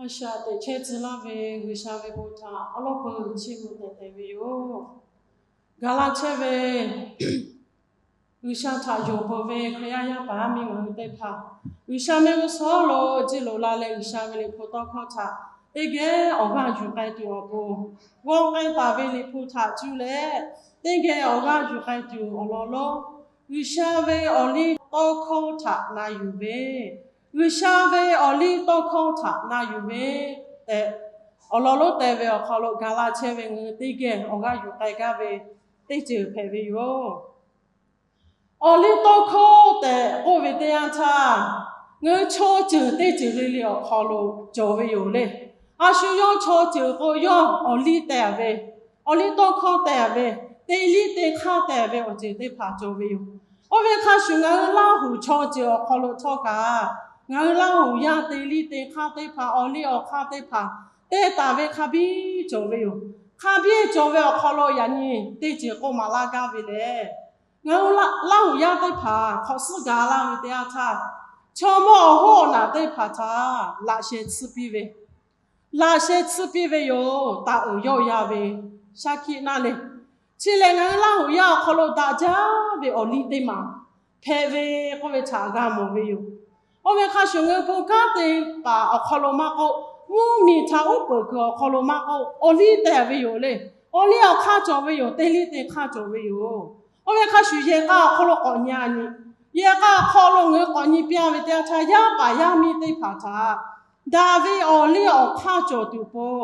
A shaꞈ teꞈ chehˇ tcuh laˇ ve G'uiˬsha ve bon htaꞈ awˉ lawˉ peuˬ chiˇ mvuh tehꞈ tehꞈ ve yoˬ. Gaˬ la chehˇ ve G'uiˬsha htaꞈ yonˍ peuˬ ve Hkriꞈ yaˇ yaˇ paˍ yaˇ miˇ ngaˬ hui teˇ hpaˍ, G'uiˬsha mehˆ g'uˇ suhˍ lo jiˇ loꞈ la leh G'uiˬsha ve liꞈ hpu tawˇ hkawˇ htaꞈ teˇ geh awˬ g'aˇ yuˬ k'ai tuˬ awˬ pon, g'aw k'ai taˍ ve liꞈ hpu htaꞈ cuˇ leh teˇ geh awˬ g'aˇ yuˬ k'ai tuˬ awˬ lawn lonˉ, G'uiˬsha ve awˬ liˇ tawˇ hkawˇ htaꞈ na yuˬ ve, G'uiˬsha ve awˬ liˇ tawˇ hkawˇ htaꞈ na yuˬ ve tehꞈ, awˬ lawn lonˉ teh ve awˬ hk'aw lo gaˬ la chehˇ ve ngaˬ hui teˇ geh awˬ g'aˇ yuˬ k'ai gaˇ ve teˇ ceuˬ hpehꞈ ve yoˬ. Awˬ liˇ tawˇ hkawˇ tehꞈ k'oˆ ve teˇ yanˇ htaˇ, ngaˬ hui chaw ceuˬ teˇ ceuˬ le le awˬ hk'aw lo cawˬ ve yoˬ le. A shu yawˇ chaw ceuˬ k'o yawˇ awˬ liˇ teh ve, awˬ liˇ tawˇ hkawˇ teh ve, te liˇ te hk'aˇ teh ve awˬ ceuˬ teˇ hpaˍ cawˬ ve yoˬ. Oˇ ve hk'a shuˍ ngaˬ hui Laˇhuˍ chaw ceuˬ awˬ hk'aw lo htawˇ kaꞈ, ngaˬ hui Laˇhuˍ yaˇ te liˇ te hk'aˇ teˇ hpaˍ, awˬ liˇ awˬ hk'aˇ teˇ hpaˍ te taˍ ve hk'a biˇ cawˬ ve yoˬ. Hk'a biˇ cawˬ ve awˬ hk'aw lo yaꞈ nyi teˇ ceuˬ k'oˆ maˍ laˇ gaˇ ve lehˬ, ngaˬ hui Laˇhuˍ yaˇ teˇ hpaˍ hk'awꞈ suhˉ gaˬ laˇ ve teˇ yanˇ htaˇ, chaw mawˇ awˬ hoˉ awˬ naˬ teˇ hpaˍ htaꞈ laꞈ sheh tsuhˇ piˇ ve, laꞈ sheh tsuhˇ piˇ ve yoˬ. Taˍ uiˍ yawˆ yan ve shaˉ hkiˆ naˇ le. Chi lehˬ ngaˬ hui Laˇhuˍ yaˇ awˬ hk'aw lo daꞈ jaˇ ve awˬ liˇ teˇ maˬ hpehꞈ ve k'oˆ ve htaꞈ g'a mawˬ ve yoˬ. Oˇ ve hk'a shuˍ ngaˬ hui bon kanˉ te paˍ awˬ hk'aw lo maˇ k'oˆ, mvuhˇmiˬ htaꞈ uˉ peunˍ kuiˬ awˬ hk'aw lo maˇ k'oˆ, awˬ liˇ teh ve yoˬ le. Awˬ liˇ awˬ hk'aˇ cawˬ ve yoˬ. Te liˇ te hk'aˇ cawˬ ve yoˬ. Oˇ ve hk'a shuˍ yehˬ k'a awˬ hk'aw lo k'awꞈ nyi a nyi, yehˬ k'a awˬ hk'aw lo ngaˬ hui k'awꞈ nyi piˇ a ve teˇ yanˇ htaˇ, yaˇ paˍ yaˇ miˇ teˇ hpaˍ htaꞈ daꞈ ve awˬ liˇ awˬ hk'aˇ cawˬ tuˬ pon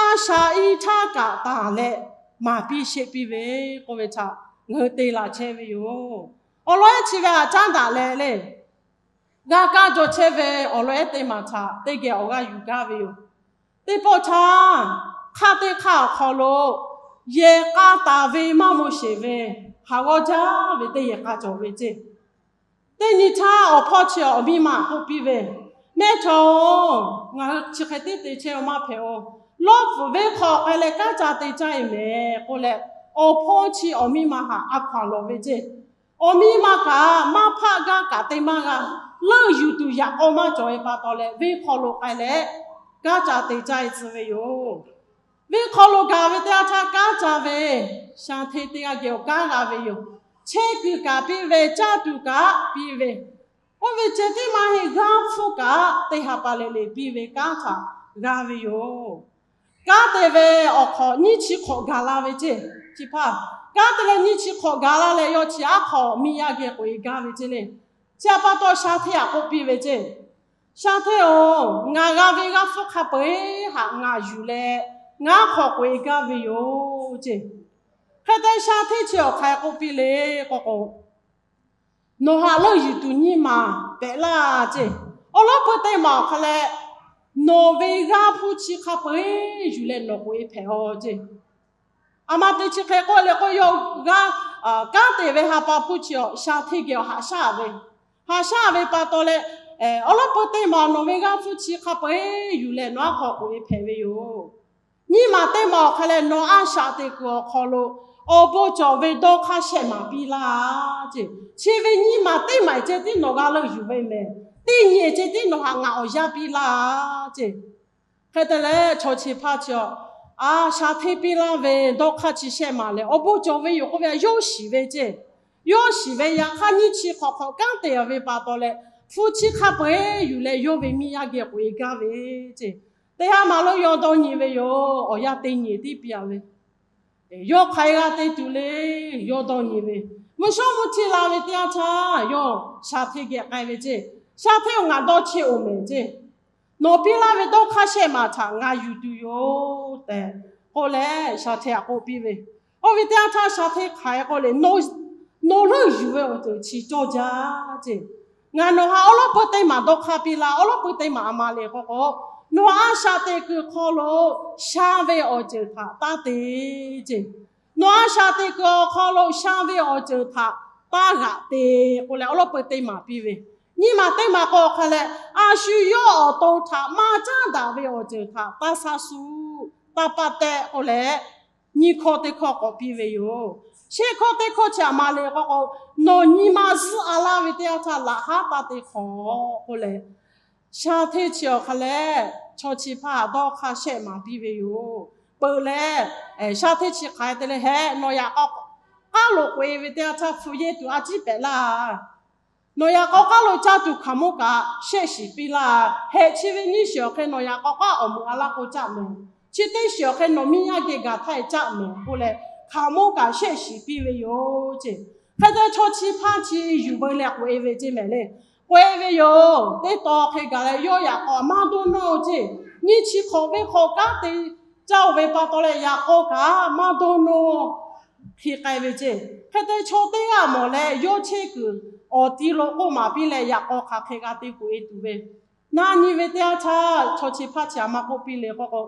a shaꞈ i htaˇ kaꞈ taˍ leh maˍ piˇ sheˆ piˇ ve k'oˆ ve htaꞈ ngaˬ hui te laˬ chehˇ ve yoˬ. Awˬ lawn ehˉ chi ve haꞈ caˉ daꞈ leh le, g'a kaˇ jaw chehˇ ve awˬ lawn ehˉ teˇ maˬ htaꞈ teˇ geh awˬ g'aˇ yuˬ gaˇ ve yoˬ. Teˇ pawˆ htaˇ, hk'aˇ teˇ hk'aˇ awˬ hk'aw lo yehˬ k'a taˍ ve maˇ moˇ sheˍ ve, haˍ g'awˇ jaˇ ve teˇ yehˬ k'a cawˬ ve ceˇ. Teˇ nyi htaˇ awˬ hpawˇ chi awˬ miˇ ma k'oˆ piˇ ve, Mehˇchawˇ-oˬ, ngaˬ hui chi hk'e tiˉ te chehˇ-oˬ maˇ hpehꞈ-oˬ. Lawˇ pfuhˍ venˇ hk'aw k'ai leh kanˉ ca te caˇ e mehˍ k'oˆ leh, awˬ hpawˇ chi awˬ miˇ ma htaꞈ a hkaw anˬ lawˬ ve ceˇ. Awˬ miˇ ma kaꞈ maˇ hpaˆ gaˇ kaꞈ te maˇ g'a, leuˆ yuˬ tuˬ yaꞈ k'aw maˇ cawˬ ve pa taw leh venˇ hk'aw lo k'ai leh kanˉ ca te caˇ e tcuh ve yoˬ. Venˇ hk'aw lo gaˬ ve teˇ yanˇ htaˇ kanˉ ca ve, shaˍ hteˇ teˇ g'aˇ geh awˬ kanˉ g'a ve yoˬ. Chehˇ kuiˬ kaꞈ piˇ ve, caˇ tuˬ kaꞈ piˇ ve, oˇ ve ceh tiˉ maˇ heˆ, g'aˇ hpfuhˇ kaꞈ teˇ ha pa leh leh piˇ ve kanˉ htaꞈ g'a ve yoˬ. Kanˉ te ve awˬ hk'awꞈ nyiˇ chi hk'awꞈ gaˬ la ve ceˇ. Chi hpaˇ kanˉ te leh nyiˇ chi hk'awꞈ gaˬ la leh yawˇ chi aˉ hk'awꞈ miˇ yaˇ geh k'oꞈ e gaˇ ve ceˇ le. Chi htaꞈ pa taw shaˍ hteˇ htaꞈ k'oˆ piˇ ve ceˇ. Shaˍ hteˇ-oˬ, ngaˬ g'a ve g'aˇ hpfuhˇ hk'a peu-eˬ htaꞈ ngaˬ yuˬ leh ngaˬ aˉ hk'awꞈ k'oꞈ e gaˇ ve yoˬ ceˇ. Hk'e te shaˍ hteˇ chi awˬ hk'aˬ hk'e k'oˆ piˇ le k'o k'o, nawˬ htaꞈ leuˆ yuˬ tuˬ nyiˇ maˬ pehꞈ laˇ ceˇ. Awˬ lawn peu teˇ maˬ awˬ hk'a leh, nawˬ ve g'aˇ hpfuhˇ chi hk'a peu-eˬ yuˬ leh nawˬ k'oꞈ e hpehꞈ-aw ceˇ. Aˬ ma te chi hk'e k'oˆ leh k'oˆ, yawˇ g'aˇ kanˉ te ve ha pa hpfuhˇ chi awˬ shaˍ hteˇ geh awˬ haꞈ shaˉ ve, haꞈ shaˉ ve pa taw leh, awˬ lawn peu teˇ maˬ nawˬ ve g'aˇ hpfuhˇ chi hk'a peu-eˬ yuˬ leh nawˬ aˉ hk'awꞈ k'oꞈ e hpehꞈ ve yoˬ. Nyiˇ maˬ teˇ maˬ awˬ hk'a leh nawˬ a shaꞈ teꞈ kuiˬ awˬ hk'aw lo awˬ bon cawˬ ve dawˇ hk'aˇ shehˆ maˍ piˇ laˇ ceˇ. Chi ve nyiˇ maˬ teˇ maˬ ceh tiˉ nawˬ g'a leuˆ yuˬ ve mehˍ. Teˇ nyi ceh tiˉ nawˬ htaꞈ ngaˬ awˬ yanˇ piˇ laˇ ceˇ. Hk'e te leh chaw chi hpaˇ chi a shaˍ hteˇ piˇ laˇ ve dawˇ hk'aˇ chi shehˆ maˍ leh awˬ bon cawˬ ve yoˬ k'oˆ ve yawˇ shiˍ ve ceˇ. Yawˇ shiˍ ve yaꞈ hk'aˇ nyiˇ chi hk'awꞈ hk'awꞈ kanˉ te ve pa taw leh, hpfuhˇ chi hk'a peu-eˬ yuˬ leh yawˇ ve miˇ yaˇ geh k'oꞈ e gaˇ ve ceˇ. Teˇ haˉ ma lonˉ yawˇ dawˇ nyi ve yoˬ. Awˬ yanˇ teˇ nyi tiˉ piˇ a ve, yawˇ hk'aˬ hk'e g'a te tuˬ le. Yawˇ dawˇ nyi ve, mvuhˇ shawˉ mvuhˇ htiˇ la ve teˇ yanˇ htaˇ yawˇ shaˍ hteˇ geh k'ai ve ceˇ. Shaˍ hteˇ-oˬ, ngaˬ dawˇ cheˇ-oˬ mehˍ ceˇ. Nawˬ piˇ laˇ ve dawˇ hk'aˇ shehˆ maˍ htaꞈ ngaˬ yuˬ tuˬ yoˬ tehꞈ k'oˆ leh shaˍ hteˇ htaꞈ k'oˆ piˇ ve. Oˇ ve teˇ yanˇ htaˇ shaˍ hteˇ hk'aˬ hk'e k'oˆ le, nawˬ leuˆ yuˬ ve awˬ ceuˬ chi cawˇ jaˇ ceˇ. Ngaˬ nawˬ htaꞈ awˬ lawn peu teˇ maˬ dawˇ hk'aˇ piˇ laˇ. Awˬ lawn peu teˇ maˬ aˬ ma le k'o k'o, nawˬ a shaꞈ teꞈ kuiˬ hk'aw lo sha ve awˬ ceuˬ htaꞈ taˇ te ceˇ. Nawˬ a shaꞈ teꞈ kuiˬ awˬ hk'aw lo sha ve awˬ ceuˬ htaꞈ taˇ g'aꞈ te k'oˆ leh awˬ lawn peu teˇ maˬ piˇ ve. Nyiˇ maˬ teˇ maˬ k'o awˬ hk'a leh, a shu yawˇ awˬ to htaꞈ maˇ caˉ daꞈ ve awˬ ceuˬ htaꞈ taˇ shaˉ suhˍ, taˇ paˇ tehˆ k'oˆ leh, nyiˇ hkawˇ teˇ hkawˇ k'awꞈ piˇ ve yoˬ. Shehˆ hkawˇ teˇ hkawˇ chi aˬ ma le k'o k'o, nawˬ nyi ma zuhˆ a laˇ ve teˇ yanˇ htaˇ laꞈ haˉ taˇ te hk'awꞈ k'oˆ leh, Sha hteˇ chi awˬ hk'aˬ lehˬ, chaw chi hpaˇ dawˇ hk'aˇ shehˆ maˍ piˇ ve yoˬ. Peuˬ leh, sha hteˇ chi hk'aˬ hk'e te leh hehꞈ, nawˬ yaꞈ k'aw k'aˉ lo k'oꞈ-e ve teˇ yanˇ htaˇ, hpu yehˇ tuˬ a ciˉ pehꞈ laˇ. Nawˬ yaꞈ k'aw k'aˉ lo caˇ tuˬ hkaoˍmonˇ kaꞈ shehˆ shiˍ piˇ laˇ. Hehꞈ chi ve nyiˇ shiˍ awˬ hk'e nawˬ yaꞈ k'aw k'aˉ awˬ moˍ a laˇ k'o caˆ mehˍ. Chi teˇ shiˍ awˬ hk'e nawˬ miˇ yaˇ geh gaˬ htaˇ e caˆ mehˍ k'oˆ leh, hkaoˍmonˇ kaꞈ shehˆ shiˍ piˇ ve yoˬ ceˇ. Hk'e te chaw chi hpaˇ chi yuˬ veu leh k'oꞈ-e ve ceˇ mehˍ le. K'oꞈ-e ve yoˬ. Teˇ taw hk'e gaˬ leh yawˇ yaꞈ k'aw maˇ dawˇ nawˇ ceˇ. Nyiˇ chi hk'awꞈ ve hk'awꞈ kanˉ te caˇ-oˬ ve pa taw leh yaꞈ k'aw kaꞈ maˇ dawˇ nawˇ hk'e k'ai ve ceˇ. Hk'e te chaw teˇ g'aˇ mawˬ leh yawˇ chehˇ kuiˬ awˬ ti lo k'oˆ maˍ piˇ leh yaꞈ k'aw hk'aˬ hk'e g'a te k'oꞈ-e tuˬ ve, na nyi ve teˇ yanˇ htaˇ, chaw chi hpaˇ chi a maˇ k'oˆ piˇ le k'o k'o,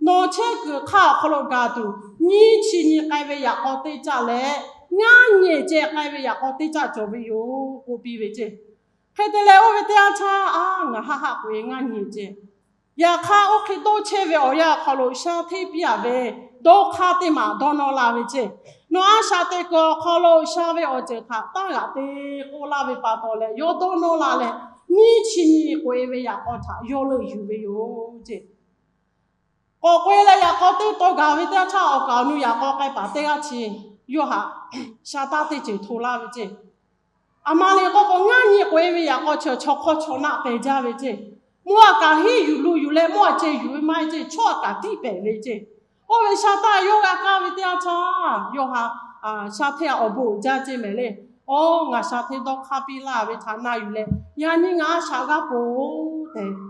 nawˬ chehˇ kuiˬ hk'aˇ awˬ hk'aw lo gaˬ tuˬ, nyiˇ chi nyi k'ai ve yaꞈ k'aw teˇ caˆ leh, ngaˇ nyi ceh k'ai ve yaꞈ k'aw teˇ caˆ cawˬ ve yoˬ k'oˆ piˇ ve ceˇ. Hk'e te leh oˇ ve teˇ yanˇ htaˇ, a, ngaˬ haˆ haˆ k'oꞈ-e ngaˇ nyi ceˇ. Yaꞈ hk'aˇ, oˇ hk'e dawˇ chehˇ ve awˬ yanˇ awˬ hk'aw lo sha hteˇ piˇ-a ve dawˇ hk'aˇ teˇ maˬ dawˇ nawˇ la ve ceˇ. Nawˬ a shaꞈ teꞈ kuiˬ awˬ hk'aw lo sha ve awˬ ceuˬ htaꞈ taˇ g'aꞈ te k'oˆ laˇ ve pa taw leh yawˇ dawˇ nawˇ la leh, nyiˇ chi nyi k'oꞈ-e ve yaꞈ k'aw htaꞈ yawˇ leuˆ yuˬ ve yoˬ ceˇ. K'awꞈ k'oꞈ-e leh yaꞈ k'aw teˇ taw gaˬ ve teˇ yanˇ htaˇ, awˬ kaˍ awˬ nu yaꞈ k'aw k'ai paˍ teˇ g'aˇ chi yawˇ htaꞈ sha taˇ teˇ ceuˬ hto laˇ ve ceˇ. A ma le k'o k'o, ngaˇ nyi k'oꞈ-e ve yaꞈ k'aw chi awˬ chaw hk'awˇ chaw naˆ pehˬ jaˇ ve ceˇ. Mvuhˇ a kaˍ hiˉ yuˬ lu yuˬ leh mvuhˇ a ceh yuˬ ve maˇ heˆ ceˇ, chawˇ a kaˍ tiˉ pehˬ ve ceˇ. Oˇ ve sha taˇ yawˇ g'a kaˇ ve teˇ yanˇ htaˇ, yawˇ htaꞈ sha hteˇ awˬ bon uiˍ jaˇ ceˇ mehˍ le. Awˬ, ngaˬ sha hteˇ dawˇ hk'aˇ piˇ laˇ ve htaꞈ na yuˬ leh, yaꞈ nyi ngaˬ a shaꞈ g'a ponˬ tehꞈ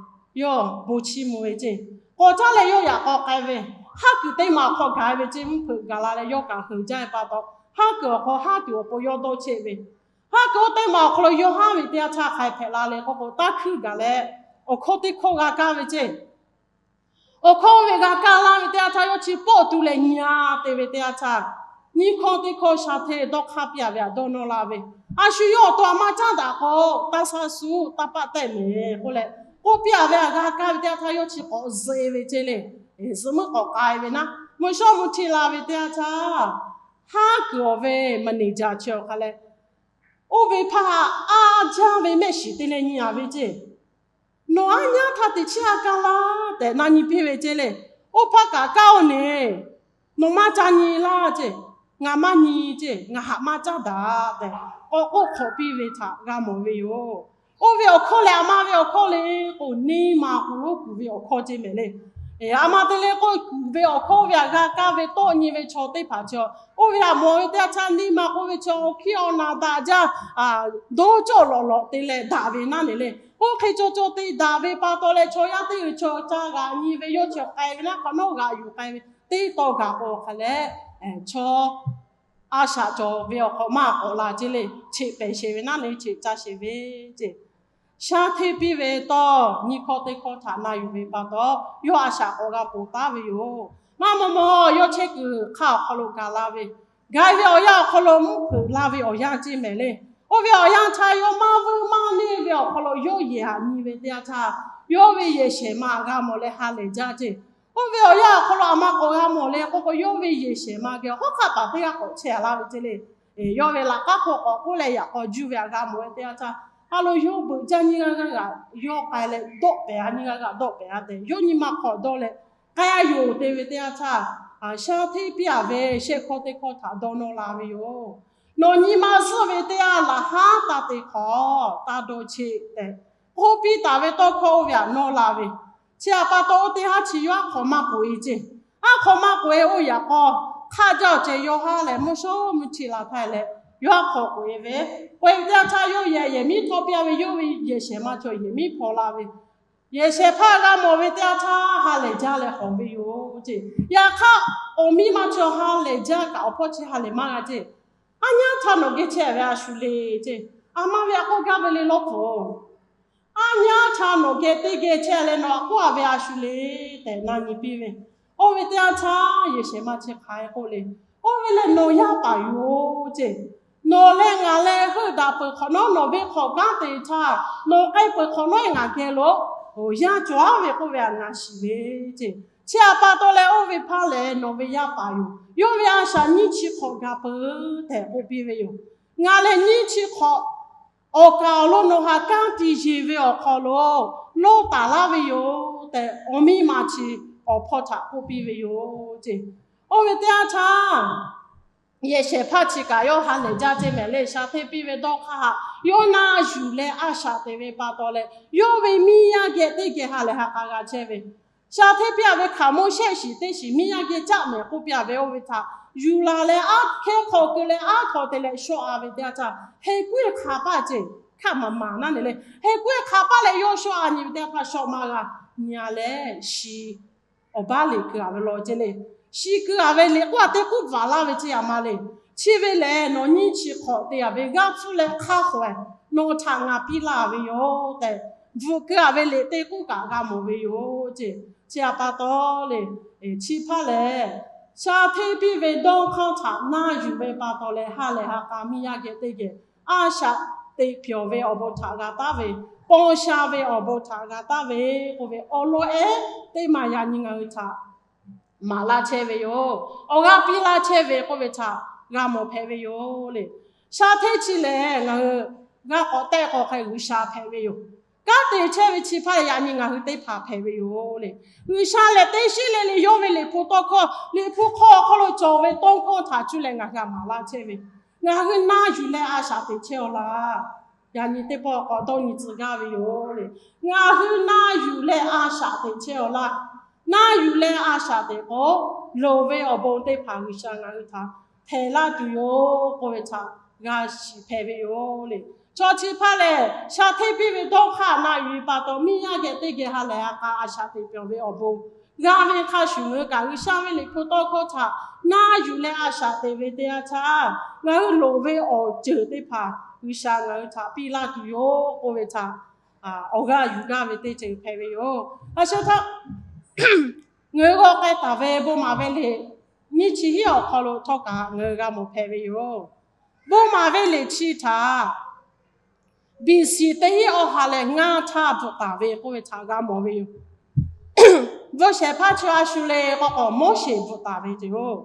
yawˇ bon chiˇ mvuh ve ceˇ. K'awꞈ caˉ leh yawˇ yaꞈ k'aw k'ai ve, haˉ kuiˬ teˇ maˬ awˬ hk'aw gaˬ ve ceˇ. Mvuhˇ hpeuꞈ gaˬ la leh yawˇ kaꞈ heuˬ jaˇ ve pa taw, haˉ kuiˬ awˬ hk'aw haˉ tuˬ awˬ pon yawˇ dawˇ chehˇ ve, haˉ kuiˬ oˇ teˇ maˬ awˬ hk'aw lo yawˇ haˉ ve teˇ yanˇ htaˇ hk'ai hpehꞈ la leh k'o k'o, taˇ hkuiˇ gaˬ leh awˬ hkawˇ teˇ hkawˇ g'a kaˇ ve ceˇ. Awˬ hkawˇ ve g'a kaˇ laˇ ve teˇ yanˇ htaˇ, yawˇ chi pawˆ tu leh nyi-a te ve teˇ yanˇ htaˇ, nyiˇ hkawˇ teˇ hkawˇ sha hteˇ dawˇ hk'aˇ piˇ-a ve htaꞈ dawˇ nawˇ la ve, a shu yawˇ awˬ to a maˇ caˉ daꞈ k'o, taˇ shaˉ suˉ taˇ paˆ tehˆ mehˍ k'oˆ leh, k'oˆ piˇ-a ve htaꞈ g'a kaˇ ve teˇ yanˇ htaˇ, yawˇ chi k'awꞈ zuhꞈ-e ve ceˇ le. Zuhꞈ meuˇ k'awꞈ k'ai ve naˉ, mvuhˇ shawˉ mvuhˇ hti la ve teˇ yanˇ htaˇ, haˉ kuiˬ awˬ ve maˍneˍjaˍ chi awˬ hk'a leh, oˇ ve hpaˇ a jaˇ ve mehˆ shiˍ te leh nyi-a ve ceˇ. Nawˬ aˉ nyaˇ htaˇ teꞈ chiˉ a kaˇ laˇ tehꞈ na nyi piˇ ve ceˇ le. Oˇ hpaˇ kaꞈ kaˇ-oˬ neˬ, nawˬ maˇ ca nyi laˇ ceˇ. Ngaˬ maˇ nyi ceˇ, ngaˬ haꞈ maˇ caˉ daꞈ tehꞈ k'awꞈ k'oˆ hk'awꞈ piˇ ve htaꞈ g'a mawˬ ve yoˬ. Oˇ ve awˬ hkawˇ lehˬ, a ma ve awˬ hkawˇ le k'o, neˇ ma k'oˍ lonˉ kuˬ ve awˬ hkawˇ ceˇ mehˍ le. A ma te leh k'oˆ kuˬ ve awˬ hkawˇ ve htaꞈ g'a kaˇ ve tawˆ nyi ve chaw teˇ hpaˍ chi, oˇ ve htaꞈ mawˬ ve teˇ yanˇ htaˇ, neˇ ma k'oˆ ve chaw awˬ hkiˇ awˬ naˬ daꞈ jaˇ, dawˇ cawˇ lawꞈ lawꞈ te leh daꞈ ve naˉ neˬ le. Oˇ hk'e caw caw te daꞈ ve pa taw leh, chaw yaˇ teˇ g'uiˬ chaw ca g'aꞈ nyi ve yawˇ chi k'ai ve naˉ, hk'awꞈ nawˉ g'aꞈ yuˬ k'ai ve teˇ taw gaˬ k'o hk'a leh, chaw a shaꞈ cawˬ ve awˬ hk'aw maˇ k'awꞈ la ceˇ le. Cheꞈ pehˍ sheˍ ve naˉ le, cheꞈ ca sheˍ ve ceˇ. Shaˉ hteˇ piˇ ve tawˇ nyiˇ hkawˇ teˇ hkawˇ htaꞈ na yuˬ ve pa taw, yawˇ a shaꞈ k'awꞈ g'a ponˬ taˉ ve yoˬ. Maˇ maw maw yawˇ chehˇ kuiˬ hk'aˇ awˬ hk'aw lo gaˬ la ve, gaˬ ve awˬ yanˇ awˬ hk'aw lo mvuhˇ hpeuꞈ la ve awˬ yanˇ ceˇ mehˍ le. Oˇ ve awˬ yanˇ htaˇ yawˇ maˇ vuiˇ maˇ neˇ ve awˬ hk'aw lo yawˇ yehˬ haꞈ nyi ve teˇ yanˇ htaˇ, yawˇ ve yehˬ shehˍ ma g'a mawˬ leh ha lehˬ jaˇ ceˇ. Oˇ ve awˬ yanˇ awˬ hk'aw lo a ma k'awꞈ g'a mawˬ leh k'oˆ k'o, yawˇ ve yehˬ shehˍ ma geh hawˉ hk'aˆ paˍ teˇ g'aˇ k'awꞈ chehˇ a laˇ ve ceˇ le. Yawˇ ve laꞈ k'aˉ hk'aw k'awꞈ k'oˆ leh yaꞈ k'aw juˇ ve htaꞈ g'a mawˬ ve teˇ yanˇ htaˇ, a lo yawˇ beuꞈ jaˇ nyiˇ g'aˇ g'aˇ g'aꞈ yawˇ k'ai leh dawˆ pehˍ a, nyiˇ g'aˇ g'aˇ dawˆ pehˍ a tehꞈ yawˇ nyi ma hk'aw dawˇ leh k'ai a yoˬ te ve teˇ yanˇ htaˇ, shaˉ hteˇ piˇ-a ve shehˆ hkawˇ teˇ hkawˇ htaꞈ dawˇ nawˇ la ve yoˬ. Nawˬ nyi ma zuhˆ ve teˇ yanˇ, laꞈ haˉ taˇ te hk'awꞈ taˇ dawˇ cheˆ tehꞈ k'oˆ piˇ taˍ ve tawˇ hkawˇ oˇ ve htaꞈ nawˇ la ve, chi htaꞈ pa taw oˇ teˇ haˉ chi yawˇ aˉ hk'awꞈ maˇ k'oꞈ-e ceˇ. Aˉ hk'awꞈ maˇ k'oꞈ-e oˇ yaꞈ k'aw, hk'aˆ jaˇ awˬ ceh yawˇ haˉ leh mvuhˇ shawˉ mvuhˇ hti la htaˇ leh, yawˇ aˉ hk'awꞈ k'oꞈ-e ve, k'oꞈ-e ve teˇ yanˇ htaˇ yawˇ yehˬ yehˬ miˉ htawˇ piˇ-a ve, yawˇ ve yehˬ shehˍ ma chaw yehˬ miˉ hpaw la ve, yehˬ shehˍ hpaˇ g'a mawˬ ve teˇ yanˇ htaˇ ha lehˬ jaˇ leh hawˍ ve yoˬ ceˇ. Yaꞈ hk'aˇ, awˬ miˇ ma chaw ha lehˬ jaˇ kaꞈ awˬ hpawˇ chi ha lehˬ maˇ g'a ceˇ. Aˉ nyaˇ htaˇ nawˬ geh chehˇ ve a shu le ceˇ. A ma ve a k'oˆ gaˇ ve le lawˇ hpfuhˍ. Aˉ nyaˇ htaˇ nawˬ geh teˇ geh chehˇ leh nawˬ a k'oˆ-a ve a shu le tehꞈ na nyi piˇ ve, oˇ ve teˇ yanˇ htaˇ yehˬ shehˍ ma chi hk'aˬ hk'e k'oˆ le. Oˇ ve lehˬ nawˬ yaˇ paˍ yoˬ ceˇ. Nawˬ leh ngaˬ leh heuˆ daꞈ peuˬ hk'awꞈ nawˉ, nawˬ ve hk'awꞈ kanˉ te htaˇ nawˬ k'ai peuˬ hk'awꞈ nawˉ-e ngaˬ geh lo yaˇ cawˬ-a ve k'oˆ ve htaꞈ ngaˬ shiˍ ve ceˇ. Chi htaꞈ pa taw leh oˇ ve hpaˇ lehˬ nawˬ ve yaˇ paˍ yoˬ. Yawˇ ve a shaꞈ nyiˇ chi hk'awꞈ gaˬ peuˬ tehꞈ k'oˆ piˇ ve yoˬ. Ngaˬ lehˬ nyiˇ chi hk'awꞈ awˬ kaˍ awˬ lo nawˬ ha kanˇ ti yeˬ ve awˬ hk'aw lo lonˉ taˍ laˇ ve yoˬ tehꞈ, awˬ miˇ ma chi awˬ hpawˇ htaꞈ k'oˆ piˇ ve yoˬ ce. Oˇ ve teˇ yanˇ htaˇ, yehˬ shehˍ hpaˇ chi kaꞈ yawˇ ha lehˬ jaˇ ce mehˍ le. Shaˍ hteˇ piˇ ve dawˇ hk'aˇ htaꞈ yawˇ na yuˬ leh a shaꞈ teꞈ ve pa taw leh, yawˇ ve miˇ yaˇ geh teˇ geh ha lehˬ ha k'a g'a chehˇ ve, shaˍ hteˇ piˇ-a ve hkaoˍmonˇ shehˆ shiˍ teˇ shiˍ miˇ yaˇ geh caˆ mehˍ k'oˆ piˇ-a ve oˇ ve htaꞈ yuˬ laˬ leh, aˉ hkehˉ hk'aw keu leh aˉ hk'aw te leh shawˆ-a ve teˇ yanˇ htaˇ, heh kuˉ-e hk'a paˆ ce, hkaˆ maˍ maˍ naˉ ne le, heh kuˉ-e hk'a paˆ leh yawˇ shawˆ-a nyi ve teˇ yanˇ htaˇ shawˆ maˇ g'a nyi-a leh, shi awˬ baˉ liꞈ keu-a ve law ce le. Shi keu-a ve liꞈ k'oˆ-a teˇ k'oˆ bvuhꞈ laˇ ve ce a ma le. Chi ve lehˬ, nawˬ nyiˇ chi hk'awꞈ te-a ve g'aˇ hpfuhˇ leh hk'aˇ hawehˬ nawˬ htaꞈ ngaˬ piˇ laˇ ve yoˬ tehꞈ, bvuhꞈ keu-a ve liꞈ teˇ k'oˆ kaꞈ g'a mawˬ ve yoˬ ce. Chi htaꞈ pa taw le, chi hpaˇ lehˬ, shaˍ hteˇ piˇ ve dawˇ hk'aˇ htaꞈ na yuˬ ve pa taw leh ha lehˬ ha k'a miˇ yaˇ geh teˇ geh a shaꞈ teꞈ pyawˬ ve awˬ bon htaꞈ g'a taˉ ve, paw sha ve awˬ bon htaꞈ g'a taˉ ve k'oˆ ve awˬ lawn ehˉ teˇ maˬ yaꞈ nyi ngaˬ hui htaꞈ maˍ laˇ chehˇ ve yoˬ. Awˬ g'aˇ piˇ laˇ chehˇ ve k'oˆ ve htaꞈ g'a mawˬ hpehꞈ ve yoˬ le. Shaˍ hteˇ chi lehˬ, ngaˬ hui g'a k'awꞈ tehˆ k'awꞈ hk'e G'uiˬsha hpehꞈ ve yoˬ. Kanˉ te chehˇ ve chi hpaˇ yaꞈ nyi ngaˬ hui teˇ hpaˍ hpehꞈ ve yoˬ le. G'uiˬsha lehˬ teˇ shiˉ le le yawˇ ve liꞈ hpu tawˇ hkawˇ, liꞈ hpu hk'aw awˬ hk'aw lo cawˬ ve tawˇ hkawˇ htaꞈ cuˇ leh ngaˬ hui htaꞈ maˍ laˇ chehˇ ve, ngaˬ hui na yuˬ leh a shaꞈ teꞈ chehˇ-aw laˇ. Yaꞈ nyi teˇ pawˆ k'awꞈ dawˇ nyi tcuh gaˇ ve yoˬ le. Ngaˬ hui na yuˬ leh a shaꞈ teꞈ chehˇ-aw laˇ. Na yuˬ leh a shaꞈ teꞈ k'o, loˍ ve awˬ bon teˇ hpaˍ G'uiˬsha ngaˬ hui htaꞈ hpehꞈ laˇ tuˬ yoˬ k'oˆ ve htaꞈ g'a shiˍ hpehꞈ ve yoˬ le. Chaw chi hpaˇ lehˬ, shaˍ hteˇ piˇ ve dawˇ hk'aˇ na yuˬ ve pa taw, miˇ yaˇ geh teˇ geh ha lehˬ ha k'a a shaꞈ teꞈ pyawˬ ve awˬ bon g'a ve hk'a shuˍ, ngaˬ hui kaꞈ G'uiˬsha ve liꞈ hpu tawˇ hkawˇ htaꞈ na yuˬ leh a shaꞈ teꞈ ve teˇ yanˇ htaˇ, ngaˬ hui loˍ ve awˬ ceuˬ teˇ hpaˍ G'uiˬsha ngaˬ hui htaꞈ piˇ laˇ tuˬ yoˬ k'oˆ ve htaꞈ awˬ g'aˇ yuˬ gaˇ ve teˇ ceuˬ hpehꞈ ve yoˬ. A shu htaˇ, ngaˬ hui g'aw k'ai taˍ ve bon maˍ ve liꞈ nyiˇ chi hiˉ awˬ hk'aw lo htawˇ kaꞈ ngaˬ hui g'a mawˬ hpehꞈ ve yoˬ. Bon maˍ ve liꞈ chi htaꞈ B C teˇ hiˉ awˬ ha lehˬ ngaˇ htaˇ bvuhꞈ taˍ ve k'oˆ ve htaꞈ g'a mawˬ ve yoˬ. Bvuhꞈ shehˍ hpaˇ chi a shu le k'o k'o, Moˉseˍ bvuhꞈ taˍ ve yoˬ.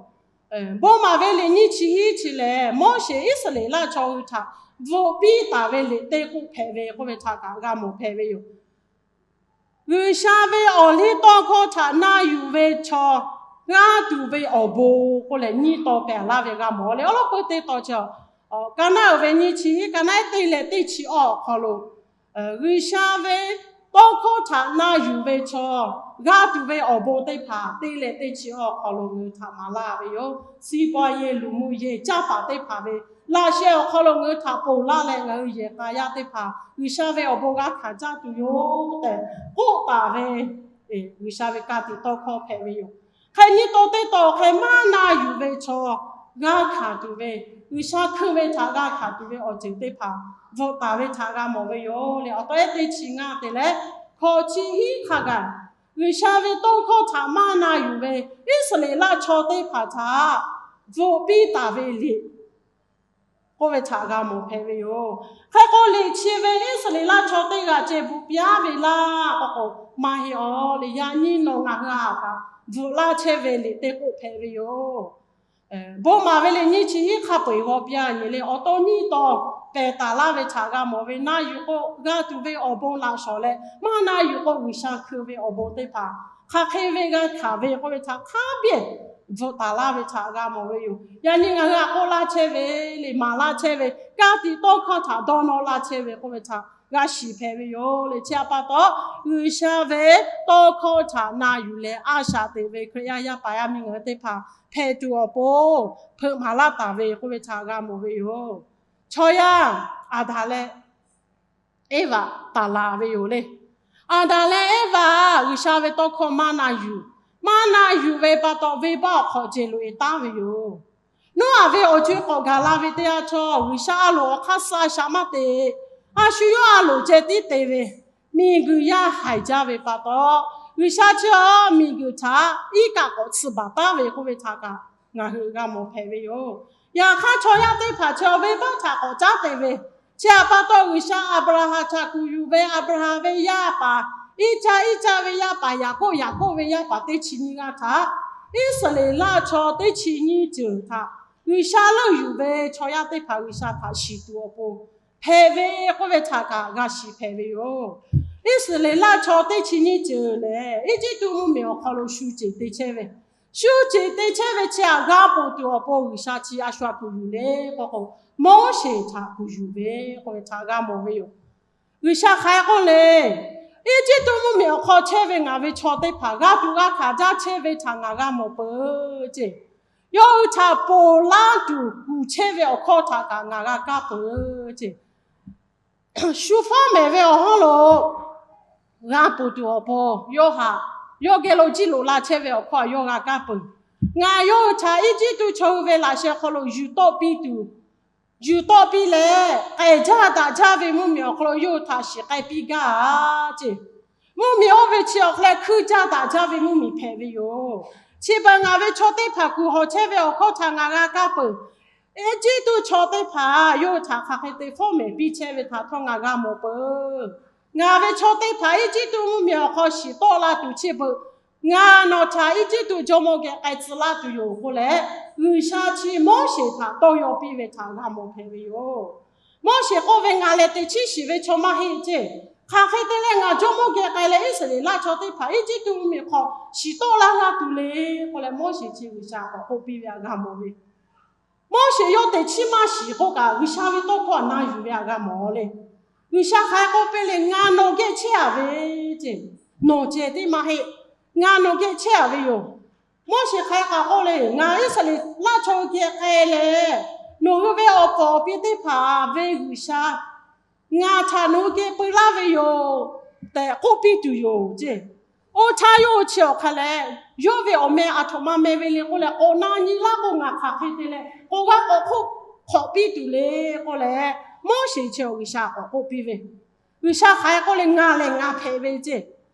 Bon maˍ ve liꞈ nyiˇ chi hiˉ chi lehˬ, Moˉseˍ Iˉsaˍreˍlaˆ chaw hui htaꞈ bvuhꞈ piˇ taˍ ve liꞈ teˇ k'oˆ hpehꞈ ve k'oˆ ve htaꞈ kaꞈ g'a mawˬ hpehꞈ ve yoˬ. G'uiˬsha ve awˬ liˇ tawˇ hkawˇ htaꞈ na yuˬ ve chaw g'aˇ tuˬ ve awˬ bon k'oˆ leh nyiˇ taw pehˍ laˇ ve g'a mawˬ le. Awˬ lawn k'o teˇ taw chi, ka naˉ uiˍ ve nyiˇ chi hiˉ, ka naˉ ehˉ teˇ leh teˇ chi awˬ hk'aw lo, G'uiˬsha ve tawˇ hkawˇ htaꞈ na yuˬ ve chaw g'aˇ tuˬ ve awˬ bon teˇ hpaˍ teˇ leh teˇ chi awˬ hk'aw lo ngaˬ hui htaꞈ maˍ laˇ ve yoˬ. Siˉ paw yeˬ, luˬ mvuh yeˬ, caˇ paˍ teˇ hpaˍ ve laꞈ sheh awˬ hk'aw lo ngaˬ hui htaꞈ ponˬ laˇ leh, ngaˬ hui yehˬ k'a yaˇ teˇ hpaˍ G'uiˬsha ve awˬ bon g'a hkanˍ caˇ tuˬ yoˬ tehꞈ k'oˆ taˍ ve G'uiˬsha ve ka tiꞈ tawˇ hkawˇ hpehꞈ ve yoˬ. Hk'e nyiˇ taw teˇ taw hk'e maˇ na yuˬ ve chaw g'a hkanˍ tuˬ ve, G'uiˬsha hkui ve htaꞈ g'a hkanˍ tuˬ ve awˬ ceuˬ teˇ hpaˍ bvuhꞈ taˍ ve htaꞈ g'a mawˬ ve yoˬ le. Awˬ taw ehˉ teˇ chi ngaˇ te leh hkawꞈ chi hiˉ hk'a gaˬ, G'uiˬsha ve tawˇ hkawˇ htaꞈ maˇ na yuˬ ve Iˉsaˍreˍlaˆ chaw teˇ hpaˍ htaꞈ bvuhꞈ piˇ taˍ ve liꞈ k'oˆ ve htaꞈ g'a mawˬ hpehꞈ ve yoˬ. Hk'e k'o, liꞈ chi ve Iˉsaˍreˍlaˆ chaw teˇ g'aˇ ceh bvuhꞈ piˇ-a ve laˇ k'o k'o, maˇ heˆ-aˬ le. Yaꞈ nyi nawˬ ngaˬ hui a kaꞈ bvuhꞈ laˇ chehˇ ve liꞈ teˇ k'oˆ hpehꞈ ve yoˬ. Bon maˍ ve liꞈ nyiˇ chi hiˉ hk'a peu-eˬ g'aw piˇ-a nyi le. Awˬ taw nyiˇ taw pehˬ taˍ laˇ ve htaꞈ g'a mawˬ ve, na yuˬ k'o g'a tuˬ ve awˬ bon laꞈ shawˍ leh, maˇ na yuˬ k'o G'uiˬsha hkui ve awˬ bon teˇ hpaˍ hk'aˬ hk'e ve g'a hkanˍ ve k'oˆ ve htaꞈ hk'a biˇ bvuhꞈ taˍ laˇ ve htaꞈ g'a mawˬ ve yoˬ. Yaꞈ nyi ngaˬ hui a k'oˆ laˇ chehˇ ve le, maˍ laˇ chehˇ ve, ka tiꞈ tawˇ hkawˇ htaꞈ dawˇ nawˇ laˇ chehˇ ve k'oˆ ve htaꞈ g'a shiˍ hpehꞈ ve yoˬ le. Chi htaꞈ pa taw, G'uiˬsha ve tawˇ hkawˇ htaꞈ na yuˬ leh a shaꞈ teꞈ ve Hkriꞈ yaˇ yaˇ paˍ yaˇ miˇ ngaˬ hui teˇ hpaˍ hpehꞈ tuˬ awˬ pon hpeuꞈ maˍ laˇ taˍ ve k'oˆ ve htaꞈ g'a mawˬ ve yoˬ. Chaw yaˇ Aˍdanˍ leh Eˇvaꞈ taˍ laˬ ve yoˬ le. Aˍdanˍ leh Eˇvaꞈ G'uiˬsha ve tawˇ hkawˇ maˇ na yuˬ, maˇ na yuˬ ve pa taw, venˇbaˆ awˬ hk'awꞈ cehˬ loꞈ-e taˉ ve yoˬ. Noˉaꞈ ve awˬ co-e k'awꞈ gaˬ la ve teˇ yanˇ htawˇ, G'uiˬsha a loˍ awˬ hk'aˇ suh a shaꞈ maˇ te. A shu yawˇ a loˍ ceh tiˉ te ve, miˬguiˬ yaˇ haiˬ jaˇ ve pa taw, G'uiˬsha chi awˬ miˬguiˬ htaꞈ iˉ kaˆ k'awꞈ tsuhˇ baˬ taˉ ve k'oˆ ve htaꞈ kaꞈ ngaˬ hui g'a mawˬ hpehꞈ ve yoˬ. Yaꞈ hk'aˇ, chaw yaˇ teˇ hpaˍ chi awˬ venˇbaˆ htaꞈ k'awꞈ caˉ te ve, chi htaꞈ pa taw G'uiˬsha Aˍbraˍhanˍ htaꞈ kuˬ yuˬ ve, Aˍbraˍhanˍ ve yaˇ paˍ, Iˉcaˆ, Iˉcaˆ ve yaˇ paˍ Yaˍkoˆ, Yaˍkoˆ ve yaˇ paˍ teˇ chi nyiˇ g'aˇ htaꞈ, Iˉsaˍreˍlaˆ chaw teˇ chi nyiˇ ceuˬ htaꞈ G'uiˬsha leuˆ yuˬ ve chaw yaˇ teˇ hpaˍ G'uiˬsha htaꞈ shiˍ tuˬ awˬ pon hpehꞈ ve k'oˆ ve htaꞈ kaꞈ g'a shiˍ hpehꞈ ve yoˬ. Iˉsaˍreˍlaˆ chaw teˇ chi nyiˇ ceuˬ lehˬ, Eˇjiˇtuꞈ mvuhˇmiˬ awˬ hk'aw lo shu ceˬ te chehˇ ve, shu ceˬ te chehˇ ve chi htaꞈ g'a ponˬ tuˬ awˬ pon G'uiˬsha chi a shu htaꞈ kuˬ yuˬ le k'oˆ k'o, Moˉseˍ htaꞈ kuˬ yuˬ ve k'oˆ ve htaꞈ g'a mawˬ ve yoˬ. G'uiˬsha hk'aˬ hk'e k'oˆ le, Eˇjiˇtuꞈ mvuhˇmiˬ awˬ hk'aw chehˇ ve ngaˬ ve chaw teˇ hpaˍ g'a tuꞈ g'a hkanˍ jaˇ chehˇ ve htaꞈ ngaˬ g'a mawˬ peuˬ ceˇ. Yawˇ hui htaꞈ ponˬ laˇ tuˬ kuˬ chehˇ ve awˬ hkawˇ htaꞈ kaꞈ ngaˬ g'a kaˇ peuˬ ceˇ. Shu fawˉ mehˍ ve awˬ hawˉ lo g'a ponˬ tuˬ awˬ pon yawˇ htaꞈ, yawˇ geh lo jiˇ loꞈ la chehˇ ve awˬ hkawˇ htaꞈ yawˇ g'a kaˇ peuˬ. Ngaˬ yawˇ hui htaꞈ Eˇjiˇtuꞈ chaw hui ve laꞈ sheh hk'aw lo yuˬ tawˆ piˇ tuˬ, yuˬ tawˆ piˇ leh, k'ehˬ jaˇ daꞈ jaˇ ve mvuhˇmiˬ awˬ hk'aw lo yawˇ hui htaꞈ shiˍ k'ai piˇ gaˇ a ceˇ. Mvuhˇmiˬ oˇ ve chi awˬ hk'aw leh hkuiˇ jaˇ daꞈ jaˇ ve mvuhˇmiˬ hpehꞈ ve yoˬ. Chi beuꞈ ngaˬ ve chaw teˇ hpaˍ kuˬ hawˬ chehˇ ve awˬ hkawˇ htaꞈ ngaˬ g'a kaˇ peuˬ. Eˇjiˇtuꞈ chaw teˇ hpaˍ yawˇ hui htaꞈ hk'aˬ hk'e te fawˉ mehˍ piˇ chehˇ ve htaꞈ htawˇ ngaˬ g'a mawˬ peuˬ. Ngaˬ ve chaw teˇ hpaˍ Eˇjiˇtuꞈ mvuhˇmiˬ awˬ hk'aw shiˍ tawˆ la tuˬ chi beuꞈ ngaˬ nawˬ htaꞈ Eˇjiˇtuꞈ jawˇmawˇ geh k'ai tcuh laˇ tuˬ yoˬ k'oˆ leh, G'uiˬsha chi Moˉseˍ htaꞈ tawˇ yaw piˇ ve htaꞈ g'a mawˬ hpehꞈ ve yoˬ. Moˉseˍ k'oˆ ve, Ngaˬ lehˬ teꞈ chiˉ shiˍ ve chaw maˇ heˆ ceˇ. Hk'aˬ hk'e te leh ngaˬ jawˇmawˇ geh k'ai leh Iˉsaˍreˍlaˆ chaw teˇ hpaˍ Eˇjiˇtuꞈ mvuhˇmiˬ hk'aw shiˍ tawˆ laˇ g'a tuˬ le k'oˆ leh, Moˉseˍ chi G'uiˬsha k'awꞈ k'oˆ piˇ ve htaꞈ g'a mawˬ ve. Moˉseˍ yawˇ teꞈ chiˉ maˇ shiˍ k'oˆ kaꞈ, G'uiˬsha ve tawˇ hkawˇ htaꞈ na yuˬ ve htaꞈ g'a mawˬ le. G'uiˬsha hk'aˬ hk'e k'oˆ piˇ le, Ngaˬ nawˬ geh chehˇ a ve ceˇ. Nawˬ ceh tiˉ maˇ heˆ. Ngaˬ nawˬ geh chehˇ a ve yoˬ. Moˉseˍ hk'aˬ hk'e k'oˆ le, Ngaˬ Iˉsaˍreˍlaˆ chaw hui geh k'ai leh, nawˬ hui ve awˬ pfuhˍ awˬ pi teˇ hpaˍ ve G'uiˬsha ngaˬ htaꞈ nawˬ hui geh peu laˇ ve yoˬ tehꞈ k'oˆ piˇ tuˬ yoˬ ceˇ. Oˇ htaˇ yawˇ hui chi awˬ hk'a leh, yawˇ ve awˬ meh aˬ htoꞈ ma meh ve le k'oˆ leh, k'awꞈ na nyi laˇ k'o ngaˬ hk'aˬ hk'e te leh k'awꞈ g'a k'awꞈ hk'oˆ hk'awꞈ piˇ tuˬ le k'oˆ leh, Moˉseˍ chi awˬ G'uiˬsha k'awꞈ k'oˆ piˇ ve. G'uiˬsha hk'aˬ hk'e k'oˆ le, Ngaˬ lehˬ ngaˬ hpehꞈ ve ceˇ.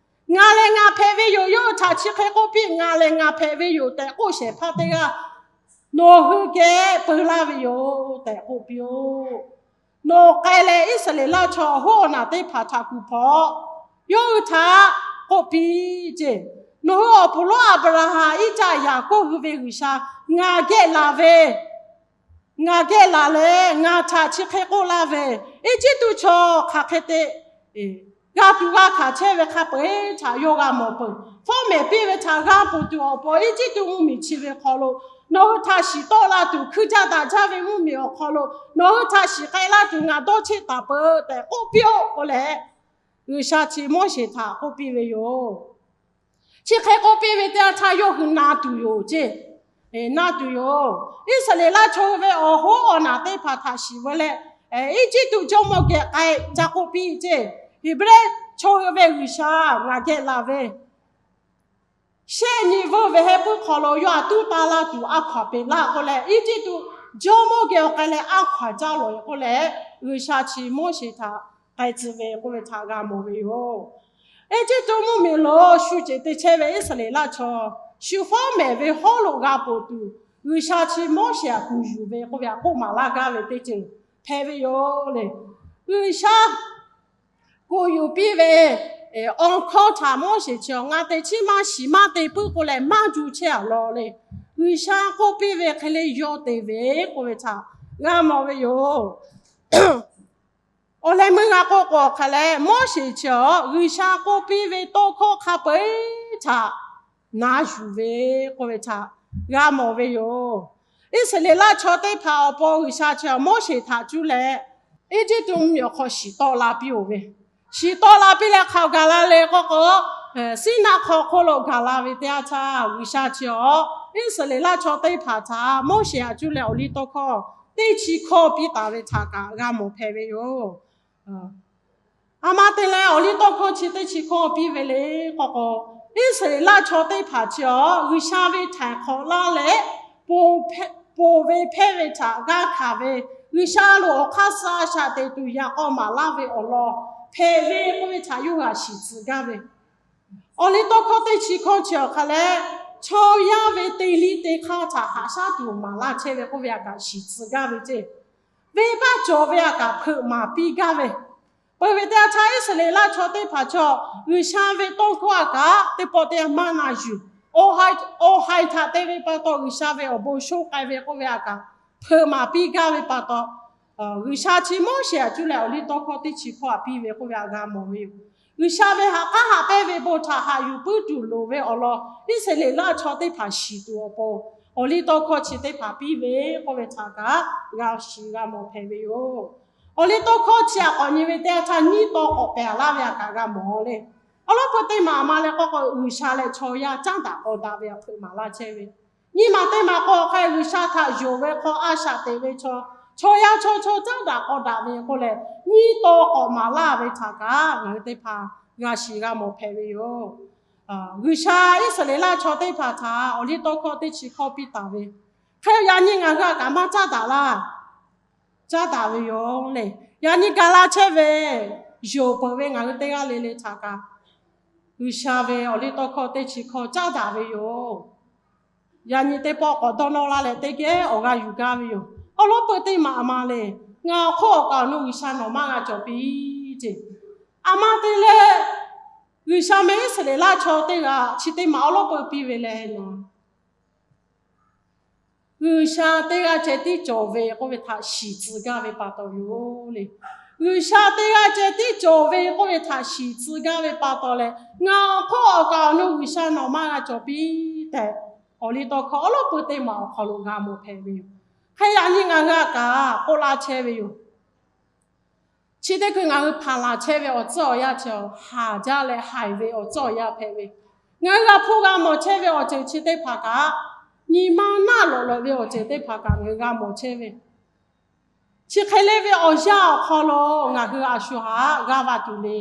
Ngaˬ lehˬ ngaˬ hpehꞈ ve yoˬ. Yawˇ hui htaꞈ chi hk'e k'oˆ piˇ, Ngaˬ lehˬ ngaˬ hpehꞈ ve yoˬ tehꞈ k'oˆ shehˍ hpaˇ teˇ g'aˇ, Nawˬ hui geh peu laˇ ve yoˬ tehꞈ k'oˆ piˇ-oˆ. Nawˬ k'ai leh Iˉsaˍreˍlaˆ chaw awˬ hoˉ awˬ naˬ teˇ hpaˍ htaꞈ kuˬ hpaw. Yawˇ hui htaꞈ k'oˆ piˇ ceˇ. Nawˬ hui awˬ puˍ lonˉ Aˍbraˍhanˍ, Iˉcaˆ, Yaˍkoˆ hui ve G'uiˬsha ngaˬ geh laˬ ve, ngaˬ geh laˬ leh ngaˬ htaꞈ chi hk'e k'oˆ laˇ ve, Eˇjiˇtuꞈ chaw hk'aˬ hk'e te g'a tuˬ g'a hkanˍ chehˇ ve hk'a peu-eˬ htaꞈ yawˇ g'a mawˬ peuˬ. Fawˉ mehˍ piˇ ve htaꞈ g'a ponˬ tuˬ awˬ pon Eˇjiˇtuꞈ mvuhˇmiˬ chi ve hk'aw lo nawˬ hui htaꞈ shiˍ tawˆ la tuˬ, hkuiˇ jaˇ daꞈ jaˇ ve mvuhˇmiˬ awˬ hk'aw lo nawˬ hui htaꞈ shiˍ k'ai laˇ tuˬ ngaˬ dawˇ cheˆ taˍ peuˬ tehꞈ k'oˆ piˇ-oˆ k'oˆ leh, G'uiˬsha chi Moˉseˍ htaꞈ k'oˆ piˇ ve yoˬ. Chi hk'e k'oˆ piˇ ve teˇ yanˇ htaˇ yawˇ hui na tuˬ yoˬ ceˇ. Na tuˬ yoˬ. Iˉsaˍreˍlaˆ chaw hui ve awˬ hoˉ awˬ naˬ teˇ hpaˍ htaꞈ shiˍ veu leh, Eˇjiˇtuꞈ jawˇmawˇ geh k'ai ca k'oˆ piˇ ceˇ. Heˍbrehˇ chaw hui ve G'uiˬsha ngaˬ geh laˬ ve shehˆ nyi veuˇ ve heh puiˉ hk'aw lo yawˇ htaꞈ tuˉ taˇ laˇ tuˬ a hkaw-anˬ peꞈ laˇ k'oˆ leh, Eˇjiˇtuꞈ jawˇmawˇ geh awˬ k'ai leh a hkaw-anˬ caˇ lawˬ k'oˆ leh, G'uiˬsha chi Moˉseˍ htaꞈ k'ai tcuh ve k'oˆ ve htaꞈ g'a mawˬ ve yoˬ. Eˇjiˇtuꞈ mvuhˇmiˬ lo shu ceˬ te chehˇ ve Iˉsaˍreˍlaˆ chaw shu fawˉ mehˍ ve hawˉ lo g'a ponˬ tuˬ, G'uiˬsha chi Moˉseˍ htaꞈ kuˬ yuˬ ve k'oˆ ve htaꞈ k'oˆ maˍ laˇ gaˇ ve teˇ ceuˬ hpehꞈ ve yoˬ le. G'uiˬsha kuˬ yuˬ piˇ ve awˬ hkawˇ htaꞈ Moˉseˍ chi awˬ ngaˬ teꞈ chiˉ maˇ shiˍ maˇ te puiˉ k'oˆ leh maˇ ju chehˇ-a law le. G'uiˬsha k'oˆ piˇ ve hk'e le yaw te ve k'oˆ ve htaꞈ g'a mawˬ ve yoˬ. Awˬ leh meuˇ g'a k'oˆ k'o, hk'aˬ lehˬ Moˉseˍ chi awˬ G'uiˬsha k'oˆ piˇ ve tawˇ hkawˇ hk'a peu-eˬ htaꞈ na yuˬ ve k'oˆ ve htaꞈ g'a mawˬ ve yoˬ. Iˉsaˍreˍlaˆ chaw teˇ hpaˍ awˬ pon G'uiˬsha chi awˬ Moˉseˍ htaꞈ cuˇ leh Eˇjiˇtuꞈ mvuhˇmiˬ awˬ hk'aw shiˍ tawˆ la piˇ-oˬ ve, shiˍ tawˆ la piˇ leh hk'aˬ gaˬ la le k'oˆ k'o, Siˉnaˆ hk'aw hk'oˆ lo gaˬ la ve teˇ yanˇ htaˇ, G'uiˬsha chi awˬ Iˉsaˍreˍlaˆ chaw teˇ hpaˍ htaꞈ Moˉseˍ htaꞈ cuˇ leh awˬliˇtawˇhkawˇ teˇ chi hkawˇ piˇ taˍ ve htaꞈ kaꞈ g'a mawˬ hpehꞈ ve yoˬ. A ma te leh awˬliˇtawˇhkawˇ chi teˇ chi hkawˇ piˇ ve le k'oˆ k'o, Iˉsaˍreˍlaˆ chaw teˇ hpaˍ chi awˬ G'uiˬsha ve htaiˍ hk'awꞈ laˇ leh, ponˬ ve hpehˇ ve htaꞈ g'a hkanˍ ve, G'uiˬsha lo awˬ hk'aˇ suh a shaꞈ teꞈ tuˬ yaꞈ k'aw maˍ laˇ ve awˬ lawn hpehꞈ ve k'oˆ ve htaꞈ yawˇ g'a shiˍ tcuh gaˇ ve, awˬliˇtawˇhkawˇ teˇ chi hkawˇ chi awˬ hk'aˬ lehˬ, chaw yaˇ ve teˇ liˇ teˇ hk'aˇ htaꞈ haꞈ shaˉ tuˬ maˍ laˇ chehˇ ve k'oˆ ve htaꞈ kaꞈ shiˍ tcuh gaˇ ve ceˇ. Venˇbaˆ cawˬ ve htaꞈ kaꞈ hpeuꞈ maˍ piˇ gaˇ ve, peuˬ ve teˇ yanˇ htaˇ Iˉsaˍreˍlaˆ chaw teˇ hpaˍ chaw G'uiˬsha ve tawˇ hkawˇ htaꞈ kaꞈ teˇ pawˆ teˇ yanˇ maˇ na yuˬ, awˬ haiˬ htaꞈ te ve pa taw G'uiˬsha ve awˬ bon shonˇ k'ai ve k'oˆ ve htaꞈ kaꞈ hpeuꞈ maˍ piˇ gaˇ ve pa taw, G'uiˬsha chi Moˉseˍ aꞈ cuˇ leh awˬliˇtawˇhkawˇ teˇ chi hkawˇ htaꞈ piˇ ve k'oˆ ve htaꞈ g'a mawˬ ve yoˬ. G'uiˬsha ve ha k'aˉ ha pehˇ ve bon htaꞈ haꞈ yuˬ puiˉ tuˬ loˍ ve awˬ lawn Iˉsaˍreˍlaˆ chaw teˇ hpaˍ shiˍ tuˬ awˬ pon, awˬliˇtawˇhkawˇ chi teˇ hpaˍ piˇ ve k'oˆ ve htaꞈ kaꞈ g'a shiˍ g'a mawˬ hpehꞈ ve yoˬ. Awˬliˇtawˇhkawˇ chi htaꞈ k'awꞈ nyi ve teˇ yanˇ htaˇ nyiˇ taw k'awꞈ pehˬ laˇ ve htaꞈ kaꞈ g'a mawˬ le. Awˬ lawn peu teˇ maˬ aˬ ma leh k'o k'o, G'uiˬsha leh chaw yaˇ caˉ daꞈ k'aw daꞈ ve htaꞈ hpeuꞈ maˍ laˇ chehˇ ve, nyiˇ maˬ teˇ maˬ k'o hk'a G'uiˬsha htaꞈ yonˍ ve hk'aw a shaꞈ teꞈ ve chaw, chaw yaˇ chaw chaw caˉ daꞈ k'aw daꞈ ve k'oˆ leh, nyiˇ taw k'awꞈ maˍ laˇ ve htaꞈ kaꞈ ngaˬ hui teˇ hpaˍ g'a shiˍ g'a mawˬ hpehꞈ ve yoˬ. G'uiˬsha Iˉsaˍreˍlaˆ chaw teˇ hpaˍ htaꞈ awˬliˇtawˇhkawˇ teˇ chi hkawˇ piˇ taˍ ve, hk'e yaꞈ nyi ngaˬ hui htaꞈ kaꞈ maˇ caˉ daꞈ laˇ, caˉ daꞈ ve yoˬ le. Yaꞈ nyi gaˬ la chehˇ ve, yonˍ peuˬ ve ngaˬ hui teˇ g'aˇ le le htaꞈ kaꞈ, G'uiˬsha ve awˬliˇtawˇhkawˇ teˇ chi hkawˇ caˉ daꞈ ve yoˬ. Yaꞈ nyi teˇ pawˆ k'awꞈ dawˇ nawˇ laˇ leh teˇ geh awˬ g'aˇ yuˬ gaˇ ve yoˬ. Awˬ lawn peu teˇ maˬ aˬ ma le, ngaˬ awˬ hk'oˆ awˬ kaˍ awˬ nu G'uiˬsha nawˬ maˇ g'a cawˬ piˇ ce. Aˬ ma te leh, G'uiˬsha meh Iˉsaˍreˍlaˆ chaw teˇ g'aˇ chi teˇ maˬ awˬ lawn peu piˇ ve leh nawˬ G'uiˬsha teˇ g'aˇ ceh tiˉ cawˬ ve k'oˆ ve htaꞈ shiˍ tcuh gaˇ ve pa taw yoˬ le. G'uiˬsha teˇ g'aˇ ceh tiˉ cawˬ ve k'oˆ ve htaꞈ shiˍ tcuh gaˇ ve pa taw leh, ngaˬ awˬ hk'oˆ awˬ kaˍ awˬ nu G'uiˬsha nawˬ maˇ g'a cawˬ piˇ tehꞈ, awˬliˇtawˇhkawˇ awˬ lawn peu teˇ maˬ awˬ hk'aw lo g'a mawˬ hpehꞈ ve yoˬ. Hk'e yaꞈ nyi ngaˬ hui htaꞈ kaꞈ k'oˆ laˇ chehˇ ve yoˬ. Chi teˇ hkui ngaˬ hui hpanˍ laˬ chehˇ ve awˬ tcuhˉ awˬ yanˇ chi haˍ jaˇ leh haiˬ ve awˬ tcuhˉ awˬ yanˇ hpehꞈ ve, ngaˬ hui g'a hpuˇ g'a mawˬ chehˇ ve awˬ ceuˬ chi teˇ hpaˍ kaꞈ, nyi ma naˆ lawꞈ lawꞈ ve awˬ ceuˬ teˇ hpaˍ kaꞈ ngaˬ hui g'a mawˬ chehˇ ve, chi hk'e le ve awˬ yanˇ awˬ hk'aw lo ngaˬ hui a shu haꞈ g'aˇ va tuˬ le.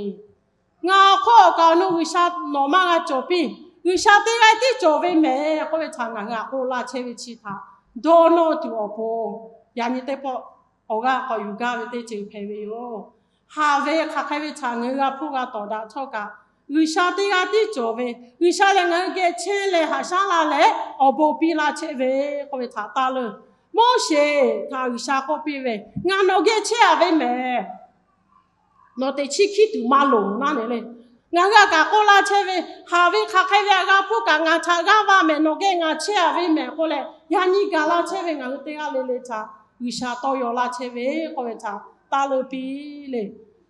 Ngaˬ awˬ hk'oˆ awˬ kaˍ awˬ nu G'uiˬsha nawˬ maˇ g'a cawˬ piˇ, G'uiˬsha teˇ g'aˇ tiˉ cawˬ ve mehˍ k'oˆ ve htaꞈ ngaˬ hui htaꞈ k'oˆ laˇ chehˇ ve chi htaꞈ dawˇ nawˇ tuˬ awˬ pon, yaꞈ nyi teˇ pawˆ awˬ g'aˇ k'awꞈ yuˬ gaˇ ve teˇ ceuˬ hpehꞈ ve yoˬ. Haꞈ ve hk'aˬ hk'e ve htaꞈ ngaˬ hui g'a hpuˇ g'a tawˍ daꞈ htawˇ kaꞈ, G'uiˬsha teˇ g'aˇ tiˉ cawˬ ve, G'uiˬsha lehˬ ngaˬ hui geh chehˇ leh haꞈ shaˉ la leh awˬ bon piˇ laˇ chehˇ ve k'oˆ ve htaꞈ taˇ leuˬ. Moˉseˍ htaꞈ G'uiˬsha k'oˆ piˇ ve, Ngaˬ nawˬ geh chehˇ a ve mehˍ. Nawˬ teꞈ chiˇ hkiˉ tuˬ maˇ loˍ naˉ ne le. Ngaˬ hui a kaꞈ k'oˆ laˇ chehˇ ve, haꞈ ve hk'aˬ hk'e ve htaꞈ g'a hpuˇ kaꞈ ngaˬ htaꞈ g'aˇ va mehˍ, nawˬ geh ngaˬ chehˇ a ve mehˍ k'oˆ leh, yaꞈ nyi gaˬ laˇ chehˇ ve ngaˬ hui teˇ g'aˇ le le htaꞈ G'uiˬsha tawˇ yaw laˇ chehˇ ve k'oˆ ve htaꞈ taˇ leuˬ piˇ le.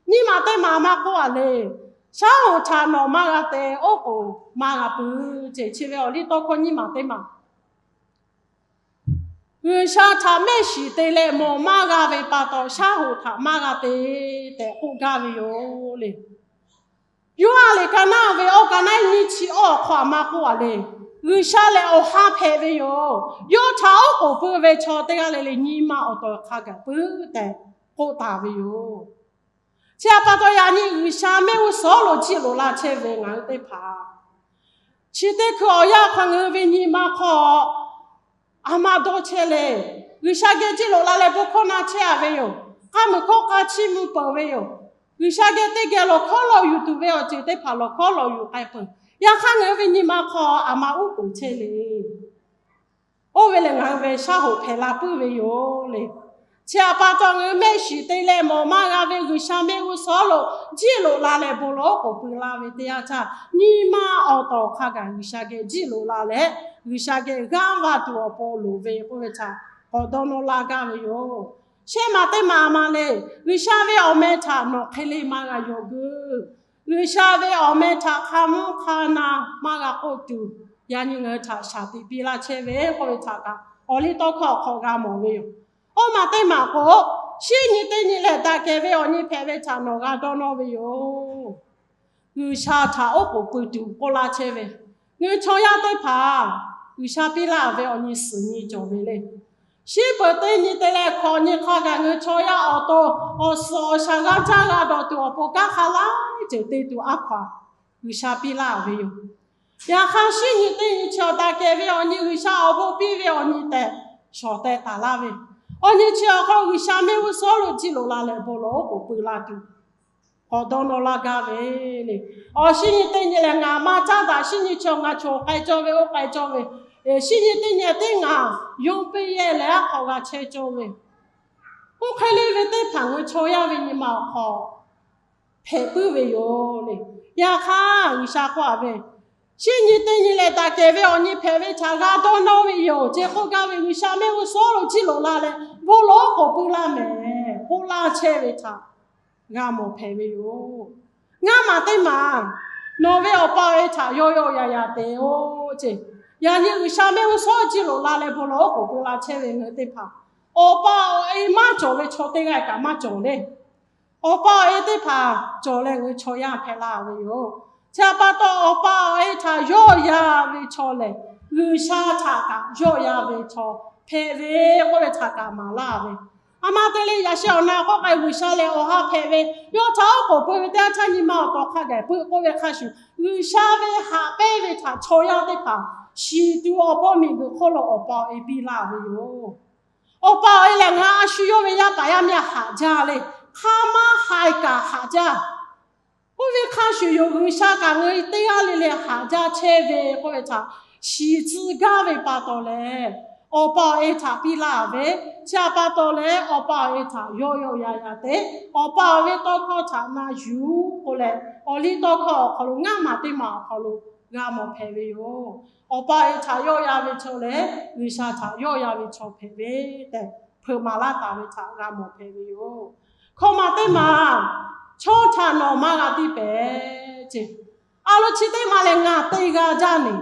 Nyiˇ maˬ teˇ maˬ maˇ k'oˆ a le. Shaˉ hoꞈ htaꞈ nawˬ maˇ g'a te, oˉ k'oˍ maˇ g'a pui ce. Chi ve awˬliˇtawˇhkawˇ nyiˇ maˬ teˇ maˬ G'uiˬsha htaꞈ mehˆ shiˍ te leh mawˬ maˇ g'a ve pa taw, shaˉ hoꞈ htaꞈ maˇ g'a te tehꞈ k'oˆ gaˇ ve yoˬ le. Yoˇhanˬ liꞈ ka naˆ ve awˬ ka naˆ nyiˇ chi awˬ hk'aw a maˇ k'oˆ a le. G'uiˬsha lehˬ awˬ ha hpehꞈ ve yoˬ. Yawˇ htaꞈ oˉ k'oˍ pui ve chaw teˇ g'aˇ le le nyi ma awˬ taw hk'a gaˬ puiˉ tehꞈ k'oˆ taˍ ve yoˬ. Chi htaꞈ pa taw, yaꞈ nyi G'uiˬsha mehˆ g'uˇ suhˍ lo jiˆ loꞈ la chehˇ ve ngaˬ hui teˇ hpaˍ, chi teˇ hkui awˬ yanˇ hk'a ngaˬ hui ve nyi ma hk'aw aˬ ma dawˇ chehˇ le. G'uiˬsha geh jiˆ loꞈ la leh bon hkawˇ na chehˇ a ve yoˬ. K'aˇ muiˬ hkawˇ k'a chiˇ mvuh peuˬ ve yoˬ. G'uiˬsha geh teˇ geh lawˬ hkawˉ lawˬ yuˬ tuˬ ve awˬ ceuˬ teˇ hpaˍ lawˬ hkawˉ lawˬ yuˬ k'ai peuˬ. Yaꞈ hk'aˇ, ngaˬ hui ve nyi ma hk'aw aˬ ma uˉ peunˍ chehˇ le. Oˇ ve lehˬ, ngaˬ hui ve shaˉ hoꞈ hpehꞈ la puiˉ ve yoˬ le. Chi htaꞈ pa taw, ngaˬ hui mehˆ shiˍ te leh mawˬ maˇ g'a ve G'uiˬsha mehˆ g'uˇ suhˍ lo jiˆ loꞈ la leh bon lawˬ oˉ k'oˍ pui la ve teˇ yanˇ htaˇ, nyi ma awˬ taw hk'a gaˬ G'uiˬsha geh jiˆ loꞈ la leh, G'uiˬsha geh g'aˇ va tuˬ awˬ pon loˍ ve k'oˆ ve htaꞈ k'awꞈ dawˇ nawˇ laˇ gaˇ ve yoˬ. Shehˆ maˬ teˇ maˬ a ma le. G'uiˬsha ve awˬ meh htaꞈ nawˬ hk'e le maˇ g'a yonˍ geuˆ. G'uiˬsha ve awˬ meh htaꞈ hk'a mvuhˇ hk'a na maˇ g'a k'oˆ tuˬ, yaꞈ nyi ngaˬ hui htaꞈ shaˍ tiꞈ piˇ laˇ chehˇ ve k'oˆ ve htaꞈ kaꞈ awˬliˇtawˇhkawˇ awˬ hk'aw g'a mawˬ ve yoˬ. Oˇ maˬ teˇ maˬ k'o, shinˉ nyi teˇ nyi lehˬ daꞈ kehˬ ve awˬ nyi hpehꞈ ve htaꞈ nawˬ g'a dawˇ nawˇ ve yoˬ. G'uiˬsha htaꞈ oˉ k'oˍ pui tuˬ k'oˆ laˇ chehˇ ve, ngaˬ hui chaw yaˇ teˇ hpaˍ G'uiˬsha piˇ laˇ ve awˬ nyi suhˍ nyi cawˬ ve le. Shinˉ peuˬ teˇ nyi te leh hkawꞈ nyi hk'a gaˬ ngaˬ hui chaw yaˇ awˬ to awˬ suhˍ awˬ shaˍ g'aˇ caˇ g'a dawˬ tuˬ awˬ pon kanˉ hk'a laiˉ ceuˬ te tuˬ aˉ hkaw aˬ G'uiˬsha piˇ laˇ ve yoˬ. Yaꞈ hk'aˇ, shinˉ nyi teˇ nyi chi awˬ daꞈ kehˬ ve awˬ nyi G'uiˬsha awˬ bon piˇ ve awˬ nyi tehꞈ shawˍ teh taˍ laˇ ve, awˬ nyi chi awˬ hk'aw G'uiˬsha mehˆ g'uˇ suhˍ lo jiˆ loꞈ la leh bon lawˬ oˉ k'oˍ pui la tuˬ k'awꞈ dawˇ nawˇ laˇ gaˇ ve le. Awˬ shinˉ nyi teˇ nyi lehˬ, ngaˬ maˇ caˉ daꞈ, shinˉ nyi chi ngaˬ choˬ k'ai cawˇ ve, oˇ k'ai cawˇ ve, shinˉ nyi teˇ nyi teˇ ngaˬ yonˇ piˇ yehˇ leh aˉ hk'aw g'a chehˇ cawˇ ve, oˇ hk'e le ve teˇ hpaˍ ngaˬ hui chaw yaˇ ve nyi ma awˬ hk'aw hpehꞈ puiˉ ve yoˬ le. Yaꞈ hk'aˇ, G'uiˬsha k'oˆ a ve, Chi nyi teˇ nyi lehˬ, daꞈ kehˬ ve awˬ nyi hpehꞈ ve htaꞈ g'a dawˇ nawˇ ve yoˬ ce k'oˆ gaˇ ve G'uiˬsha mehˆ g'uˇ suhˉ lo chiˇ loꞈ la leh, bon lawˬ oˉ k'oˍ pui laˇ mehˍ k'oˆ laˇ chehˇ ve htaꞈ g'a mawˬ hpehꞈ ve yoˬ. Ngaˇ maˬ teˇ maˬ, nawˬ ve awˬ pa awˬ e htaꞈ yawˇ yawˆ yaꞈ yaꞈ te-oˬ ce. Yaꞈ nyi G'uiˬsha mehˆ g'uˇ suhˉ chiˇ loꞈ la leh bon lawˬ oˉ k'oˍ pui la chehˇ ve ngaˬ hui teˇ hpaˍ, awˬ pa awˬ e maˇ cawˬ ve chaw teˇ g'aˇ kaꞈ maˇ cawˬ le. Awˬ pa awˬ e teˇ hpaˍ cawˬ leh ngaˬ hui chaw yaˇ hpehꞈ la ve yoˬ. Chi htaꞈ pa taw, awˬ pa awˬ e htaꞈ yawˆ yaꞈ ve chaw lehˬ, G'uiˬsha htaꞈ kaꞈ yawˆ yaꞈ ve chaw hpehꞈ ve k'oˆ ve htaꞈ kaꞈ maˍ laˇ ve. A ma te leh, yaꞈ sheh awˬ na k'oˆ k'ai, G'uiˬsha lehˬ awˬ ha hpehꞈ ve, yawˇ htaꞈ oˉ k'oˍ pui ve teˇ yanˇ htaˇ nyi ma awˬ tawˍ hk'a gaˬ pui k'oˆ ve hk'a shuˍ, G'uiˬsha ve haꞈ pehnˇ ve htaꞈ chaw yaˇ teˇ hpaˍ shiˍ tuˬ awˬ pon miˬguiˬ hk'oˆ lo awˬ pa awˬ e piˇ laˇ ve yoˬ. Awˬ pa awˬ e lehˬ, ngaˬ a shu yawˇ ve yaˇ paˍ yaˇ miˇ haꞈ jaˇ le. Hk'a maˇ haiˬ kaꞈ haꞈ jaˇ. Oˇ ve hk'a shuˍ yoˬ, G'uiˬsha kaꞈ ngaˬ hui teˇ g'aˇ le le haꞈ jaˇ chehˇ ve k'oˆ ve htaꞈ shiˍ tcuh gaˇ ve pa taw leh, awˬ pa awˬ e htaꞈ piˇ laˇ ve. Chi htaꞈ pa taw leh, awˬ pa awˬ e htaꞈ yawˆ yawˆ yaꞈ yaꞈ te, awˬ pa awˬ e tawˇ hkawˇ htaꞈ na yuˬ k'oˆ leh, awˬ liˇ tawˇ hkawˇ awˬ hk'aw lo ngaˇ maˬ teˇ maˬ awˬ hk'aw lo g'a mawˬ hpehꞈ ve yoˬ. Awˬ pa awˬ e htaꞈ yawˆ yaꞈ ve chaw lehˬ, G'uiˬsha htaꞈ yawˆ yaꞈ ve chaw hpehꞈ ve tehꞈ, hpeuꞈ maˍ laˇ taˍ ve htaꞈ g'a mawˬ hpehꞈ ve yoˬ. Hkawꞈ maˬ teˇ maˬ, chaw htaꞈ nawˬ maˇ g'a tiˇ pehˍ ce. A lo chi teˇ maˬ lehˬ, ngaˬ te g'a jaˇ neˬ.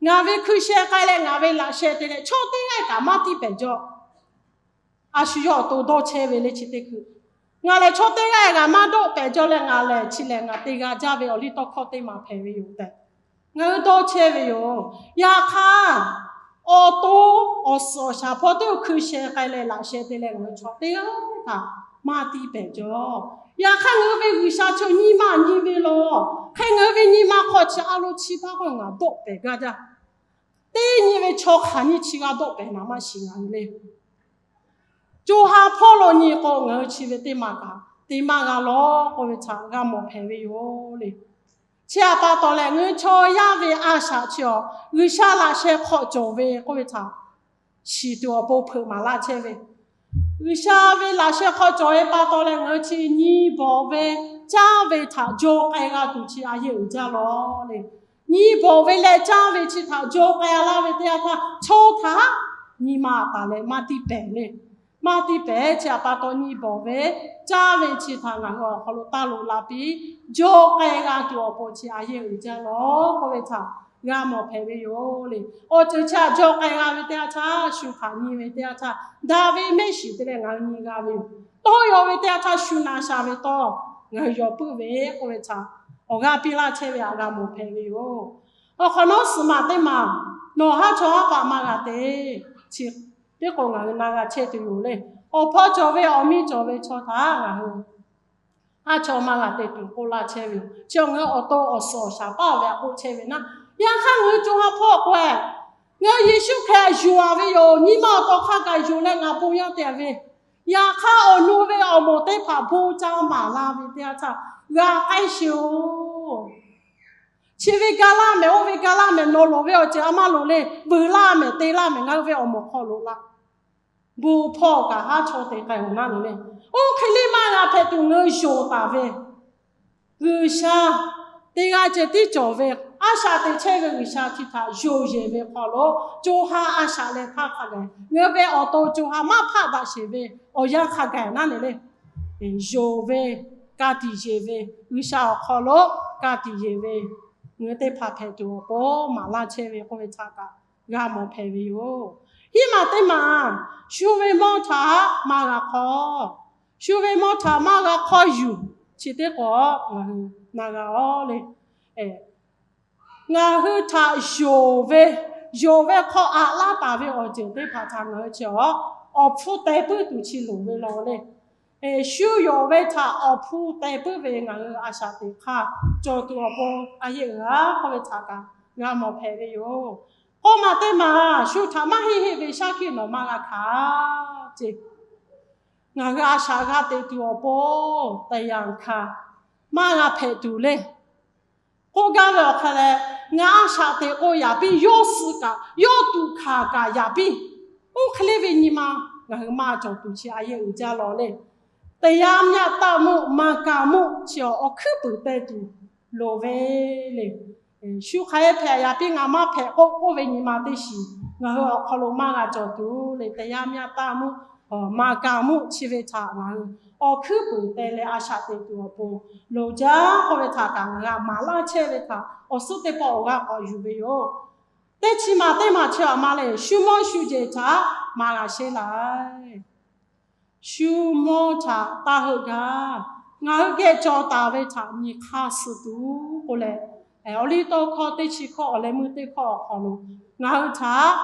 Ngaˬ ve hkui sheh k'ai leh ngaˬ ve laꞈ sheh te leh chaw teˇ g'aˇ kaꞈ maˇ tiˇ pehˍ jaw. A shu yawˇ awˬ to dawˇ chehˇ ve le chi teˇ hkui. Ngaˬ lehˬ chaw teˇ g'aˇ g'aꞈ maˇ dawˆ pehˍ jaw leh, ngaˬ lehˬ chi lehˬ ngaˬ te g'a jaˇ ve awˬ liˇ tawˇ hkawˇ teˇ maˬ hpehꞈ ve yoˬ tehꞈ, ngaˬ hui dawˇ chehˇ ve yoˬ. Yaꞈ hk'aˇ, awˬ to awˬ suhˍ awˬ shaˍ hpawˇ teˇ oˇ hkui sheh k'ai leh laꞈ sheh te leh ngaˬ hui chaw teˇ g'aˇ kaꞈ maˇ tiˇ pehˍ jaw. Yaꞈ hk'aˇ, ngaˬ hui ve G'uiˬsha chi nyi ma nyi ve law. Hk'e ngaˬ hui ve nyi ma hk'aw chi a lo chi hpaˇ k'o ngaˬ dawˆ pehˍ gaˇ jaˇ. Teˇ nyi ve chaw hk'aˬ nyiˇ chi g'a dawˆ pehˍ naˍ maˇ shiˍ ngaˬ hui le. Co ha hpawˇ lo nyi k'o, ngaˬ hui chi ve teˇ maˬ kaꞈ te maˇ g'a lawˬ k'oˆ ve htaꞈ g'a mawˬ hpehꞈ ve yoˬ le. Chi htaꞈ pa taw leh, ngaˬ hui chaw yaˇ ve a shaꞈ chi awˬ G'uiˬsha laꞈ sheh hk'aw cawˬ ve k'oˆ ve htaꞈ shiˍ tuˬ awˬ pon hpeuꞈ maˍ laˇ chehˇ ve, G'uiˬsha ve laꞈ sheh hk'aw cawˬ ve pa taw leh, ngaˬ hui chi nyi bawˬ ve caˇ ve htaꞈ jaw k'ai g'a tuˬ chi a yehˬ uiˍ jaˇ lawˬ le. Nyi bawˬ ve leh caˇ ve chi htaꞈ jaw k'ai laˇ ve teˇ yanˇ htaˇ, chaw htaꞈ nyi ma taˍ leh maˇ tiˇ pehˍ le. Maˇ tiˇ pehˍ. Chi htaꞈ pa taw, nyi bawˬ ve caˇ ve chi htaꞈ ngaˬ hui awˬ hk'aw lo taˇ loꞈ la piˇ, jaw k'ai g'a tuˬ awˬ pon chi a yehˬ uiˍ jaˇ lawˬ k'oˆ ve htaꞈ g'a mawˬ hpehꞈ ve yoˬ le. Awˬ ceuˬ chi htaꞈ jaw k'ai g'a ve teˇ yanˇ htaˇ, shu htaꞈ nyi ve teˇ yanˇ htaˇ, daꞈ ve mehˆ shiˍ te leh ngaˬ hui nyi g'a ve yoˬ. Tawˇ yaw ve teˇ yanˇ htaˇ, shu na sha ve tawˇ ngaˬ hui yawˬ puiˉ ve k'oˆ ve htaꞈ awˬ g'aˇ piˇ laˇ chehˇ ve htaꞈ g'a mawˬ hpehꞈ ve yoˬ. Awˬ hk'awꞈ nawˉ suhˍ maˬ teˇ maˬ, nawˬ haˉ chaw haˉ paˆ maˇ g'a te. Chi teˇ k'o ngaˬ hui na g'a chehˇ tuˬ yoˬ le. Awˬ hpawˇ cawˬ ve awˬ miˇ cawˬ ve chaw htaꞈ ngaˬ hui haˉ chaw maˇ g'a te tuˬ k'oˆ laˇ chehˇ ve yoˬ. Chi ngaˬ hui awˬ to awˬ suhˍ awˬ shaˍ paˇ ve htaꞈ k'oˆ chehˇ ve naˉ, yaꞈ hk'aˇ ngaˬ hui co ha hpawˇ k'o, ngaˬ hui Yeˍsuˆ Hkriꞈ htaꞈ yonˍ ve yoˬ. Nyi ma awˬ tawˍ hk'a gaˬ yonˍ leh ngaˬ bon yaˇ te ve, yaꞈ hk'aˇ awˬ nu ve awˬ moˍ teˇ hpaˍ bon ca maˍ la ve teˇ yanˇ htaˇ, g'a k'ai sheˍ-oˬ. Chi ve ga laˇ mehˍ, oˇ ve ga laˇ mehˍ, nawˬ loˍ ve awˬ ceuˬ a maˇ loˍ le. Vuiˬ laˇ mehˍ, te laˇ mehˍ, ngaˬ hui ve awˬ moˍ hk'aw loꞈ la. Bon hpawˇ kaꞈ haˉ chaw te k'ai-oˬ naˉ ne le. Oˇ hk'e le maˇ g'a hpehꞈ tuˬ ngaˬ hui yonˍ taˍ ve G'uiˬsha teˇ g'aˇ ceh tiˉ cawˬ ve, a shaꞈ teꞈ chehˇ ve G'uiˬsha chi htaꞈ yonˍ yeˬ ve hk'aw lo, co ha a shaꞈ leh htaˇ hk'a gaˬ ngaˬ hui ve awˬ to co ha maˇ hpaˆ daꞈ sheˍ ve awˬ yanˇ hk'a gaˬ naˉ ne le. Yonˍ ve, ka tiꞈ yeˬ ve, G'uiˬsha awˬ hk'aw lo ka tiꞈ yeˬ ve, ngaˬ hui teˇ hpaˍ hpehꞈ tuˬ awˬ pon maˍ laˇ chehˇ ve k'oˆ ve htaꞈ kaꞈ g'a mawˬ hpehꞈ ve yoˬ. Hiˉ maˬ teˇ maˬ, shu ve mawˇ htaꞈ maˇ g'a hk'awˇ. Shu ve mawˇ htaꞈ maˇ g'a hk'awˇ yuˬ. Chi teˇ k'o ngaˬ hui na g'a-oˬ le. Ngaˬ hui htaꞈ yonˍ ve, yonˍ ve hk'aw aꞈ laˇ taˍ ve awˬ ceuˬ teˇ hpaˍ htaꞈ ngaˬ hui chi awˬ, awˬ hpfuhˇ teh puiˉ tuˬ chi loˍ ve law le. Shu yonˍ ve htaꞈ awˬ hpfuhˇ teh puiˉ ve ngaˬ hui a shaꞈ teꞈ hk'aˇ cawˬ tuˬ awˬ pon a yeˆ g'a k'oˆ ve htaꞈ kaꞈ g'a mawˬ hpehꞈ ve yoˬ. K'oˆ maˬ teˇ maˬ, shu htaꞈ maˇ heˆ heˆ ve shaˉ hkiˆ nawˬ maˇ g'a hkanˍ ce. Ngaˬ hui a shaꞈ g'a teꞈ tuˬ awˬ pon teˇ yanˇ hkanˍ maˇ g'a hpehꞈ tuˬ le. K'oˆ gaˇ ve awˬ hk'aˇ lehˬ, ngaˬ a shaꞈ teꞈ k'o yaꞈ piˇ, yawˇ suh kaꞈ, yawˇ tuꞈ hkanˍ kaꞈ yaꞈ piˇ. Oˇ hk'e le ve nyi ma ngaˬ hui maˇ cawˬ tuˬ chi a yeˆ uiˍ jaˇ law le. Teˇ yanˇ myaˇ taˆ meuˆ maˍ kaˍ meuˆ chi awˬ awˬ hkuiˉ puiˍ teh tuˬ loˍ ve le. Shu hk'aˬ hk'e hpehꞈ yaꞈ piˇ, ngaˬ maˇ hpehꞈ k'oˆ k'oˆ ve nyi ma teˇ shiˍ ngaˬ hui awˬ hk'aw lo maˇ g'a cawˬ tuˬ le. Teˇ yanˇ myaˇ taˇ mvuhˇ, maˇ kaˇ mvuhˇ chi ve htaꞈ ngaˬ hui awˬ hkuiˉ puiˍ te leh a shaꞈ teꞈ tuˬ awˬ pon loˍ jaˇ k'oˆ ve htaꞈ kaꞈ ngaˬ hui maˍ laˇ chehˇ ve htaꞈ awˬ suhˉ teˇ pawˆ awˬ g'aˇ k'awꞈ yuˬ ve yoˬ. Teˇ chi maˬ teˇ maˬ chi aˬ ma lehˬ, shu mawˇ shu jehˬ htaꞈ maˇ g'a sheˉ laˇ. Shu mawˇ htaꞈ taˇ heuˆ gaˇ. Ngaˬ hui geh cawˬ taˍ ve htaꞈ nyi hk'aˇ suh tuˬ k'oˆ leh, awˬliˇtawˇhkawˇ teˇ chi hkawˇ awˬ leh meuˇ teˇ hkawˇ awˬ hk'aw lo ngaˬ hui htaꞈ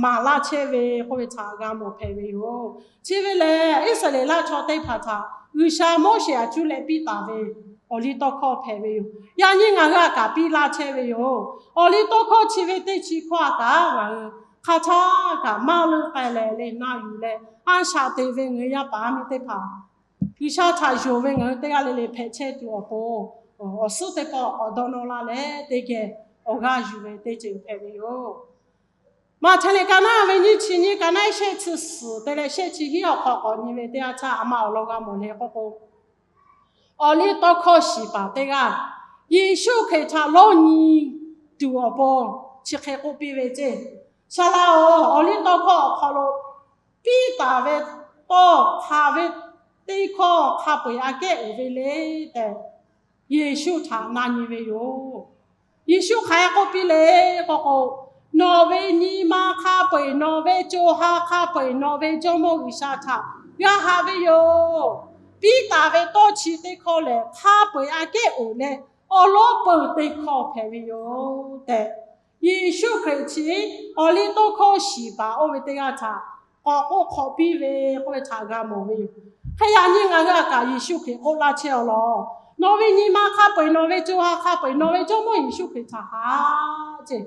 maˍ laˇ chehˇ ve k'oˆ ve htaꞈ g'a mawˬ hpehꞈ ve yoˬ. Chi ve lehˬ, Iˉsaˍreˍlaˆ chaw teˇ hpaˍ htaꞈ G'uiˬsha Moˉseˍ aꞈ cuˇ leh piˇ taˍ ve awˬliˇtawˇhkawˇ hpehꞈ ve yoˬ. Yaꞈ nyi ngaˬ hui aꞈ kaꞈ piˇ laˇ chehˇ ve yoˬ. Awˬliˇtawˇhkawˇ chi ve teˇ chi hkawˇ aꞈ kaꞈ ngaˬ hui hk'a htaˇ kaꞈ maˇ leuˆ k'ai leh le na yuˬ leh, a shaꞈ teꞈ ve ngaˬ hui yaˇ paˍ yaˇ miˇ teˇ hpaˍ G'uiˬsha htaꞈ yonˍ ve ngaˬ hui teˇ g'aˇ le le hpehꞈ chehˇ tuˬ awˬ pon, awˬ suhˉ teˇ pawˆ k'awꞈ dawˇ nawˇ laˇ leh, teˇ geh awˬ g'aˇ yuˬ ve teˇ ceuˬ hpehꞈ ve yoˬ. Maꞈhtehˍ liꞈ ka naˉ ve nyiˇ chi nyiˇ, ka naˉ shehˆ chi suhˍ te leh shehˆ chi hiˉ awˬ hk'aw k'awꞈ nyi ve teˇ yanˇ htaˇ, aˬ ma awˬ lawn g'a mawˬ leh k'oˆ k'o, awˬliˇtawˇhkawˇ shiˍ paˍ teˇ g'aˇ Yeˍsuˆ Hkriꞈ htaꞈ lawˇ nyi tuˬ awˬ pon chi hk'e k'oˆ piˇ ve ceˇ, Saˍ laꞈ-oˬ, awˬliˇtawˇhkawˇ awˬ hk'aw lo piˇ taˍ ve tawˇ hk'a ve teˇ hkawˇ hk'a peu-eˬ aꞈ kehˉ uiˍ ve le tehꞈ, Yeˍsuˆ htaꞈ na nyi ve yoˬ. Yeˍsuˆ hk'aˬ hk'e k'oˆ piˇ le k'oˆ k'o, nawˬ ve nyi ma hk'a peu-eˬ, nawˬ ve co ha hk'a peu-eˬ, nawˬ ve Jawˇmawˇ G'uiˬsha htaꞈ g'a haꞈ ve yoˬ. Piˇ taˍ ve tawˇ chi teˇ hkawˇ lehˬ, hk'a peu-eˬ aꞈ kehˉ uiˍ leh awˬ lawn peuˬ teˇ hkawˇ hpehꞈ ve yoˬ tehꞈ, Yeˍsuˆ Hkriꞈ chi awˬliˇtawˇhkawˇ shiˍ paˍ oˇ ve teˇ g'aˇ htaꞈ k'awꞈ k'oˆ hk'awꞈ piˇ ve k'oˆ ve htaꞈ g'a mawˬ ve yoˬ. Hk'e yaꞈ nyi ngaˬ hui aꞈ kaꞈ Yeˍsuˆ Hkriꞈ k'oˆ laˇ chehˇ awˬ lawn, nawˬ ve nyi ma hk'a peu-eˬ, nawˬ ve co ha hk'a peu-eˬ, nawˬ ve Jawˇmawˇ Yeˍsuˆ Hkriꞈ htaꞈ haꞈ ceˇ.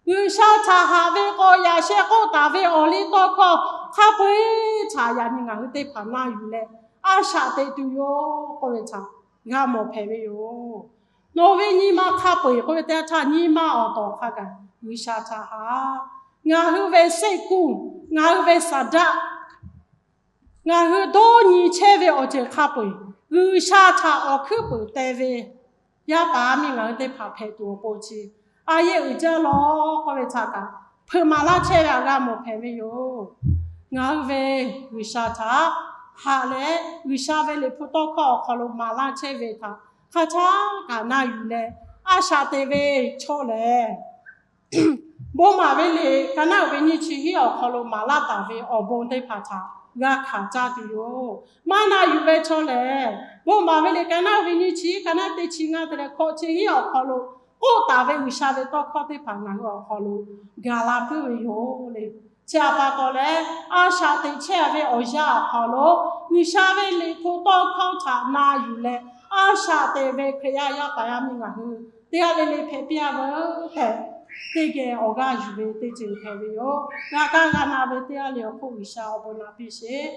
G'uiˬsha htaꞈ haꞈ ve k'o, yaꞈ sheh k'oˆ taˍ ve awˬliˇtawˇhkawˇ hk'a peu-eˬ htaꞈ yaꞈ nyi ngaˬ hui teˇ hpaˍ na yuˬ leh a shaꞈ teꞈ tuˬ yoˬ k'oˆ ve htaꞈ g'a mawˬ hpehꞈ ve yoˬ. Nawˬ ve nyi ma hk'a peu-eˬ k'oˆ ve teˇ yanˇ htaˇ, nyi ma awˬ tawˍ hk'a gaˬ G'uiˬsha htaꞈ haꞈ. Ngaˬ hui ve seˆ kuˇ, ngaˬ hui ve saˍ daˆ, ngaˬ hui dawˇ nyi chehˇ ve awˬ ceuˬ hk'a peu-eˬ G'uiˬsha htaꞈ awˬ hkuiˉ puiˍ te ve yaˇ paˍ yaˇ miˇ ngaˬ hui teˇ hpaˍ hpehꞈ tuˬ awˬ pon chi a yehˇ uiˍ jaˇ lawˬ k'oˆ ve htaꞈ kaꞈ hpeuꞈ maˍ laˇ chehˇ ve aꞈ g'a mawˬ hpehꞈ ve yoˬ. Ngaˬ hui ve G'uiˬsha htaꞈ haꞈ leh, G'uiˬsha ve liꞈ hpu tawˇ hkawˇ awˬ hk'aw lo maˍ laˇ chehˇ ve htaꞈ hk'a htaˇ kaꞈ na yuˬ leh a shaꞈ teꞈ ve chaw lehˬ, bon maˍ ve liꞈ ka naˉ uiˍ ve nyiˇ chi hiˉ awˬ hk'aw lo maˍ laˇ taˍ ve awˬ bon teˇ hpaˍ htaꞈ g'a hkanˍ caˇ tuˬ yoˬ. Maˇ na yuˬ ve chaw lehˬ, bon maˍ ve liꞈ ka naˉ uiˍ ve nyiˇ chi hiˉ, ka naˉ teˇ chi ngaˇ te leh hkawꞈ chi hiˉ awˬ hk'aw lo k'oˆ taˍ ve G'uiˬsha ve tawˇ hkawˇ teˇ hpaˍ ngaˬ hui awˬ hk'aw lo gaˬ la puiˉ ve yoˬ le. Chi aꞈ pa taw leh, a shaꞈ teꞈ chehˇ ve awˬ yanˇ awˬ hk'aw lo G'uiˬsha ve liꞈ hpu tawˇ hkawˇ htaꞈ na yuˬ leh a shaꞈ teꞈ ve Hkriꞈ yaˇ yaˇ paˍ yaˇ miˇ ngaˬ hui teˇ g'aˇ le le hpehꞈ piˇ-a veuˬ tehꞈ, teˇ geh awˬ g'aˇ yuˬ ve teˇ ceuˬ hpehꞈ ve yoˬ. G'a kaˇ g'a na ve teˇ g'aˇ le awˬ hk'oˆ G'uiˬsha awˬ bon naꞈ piˇ sheˍ.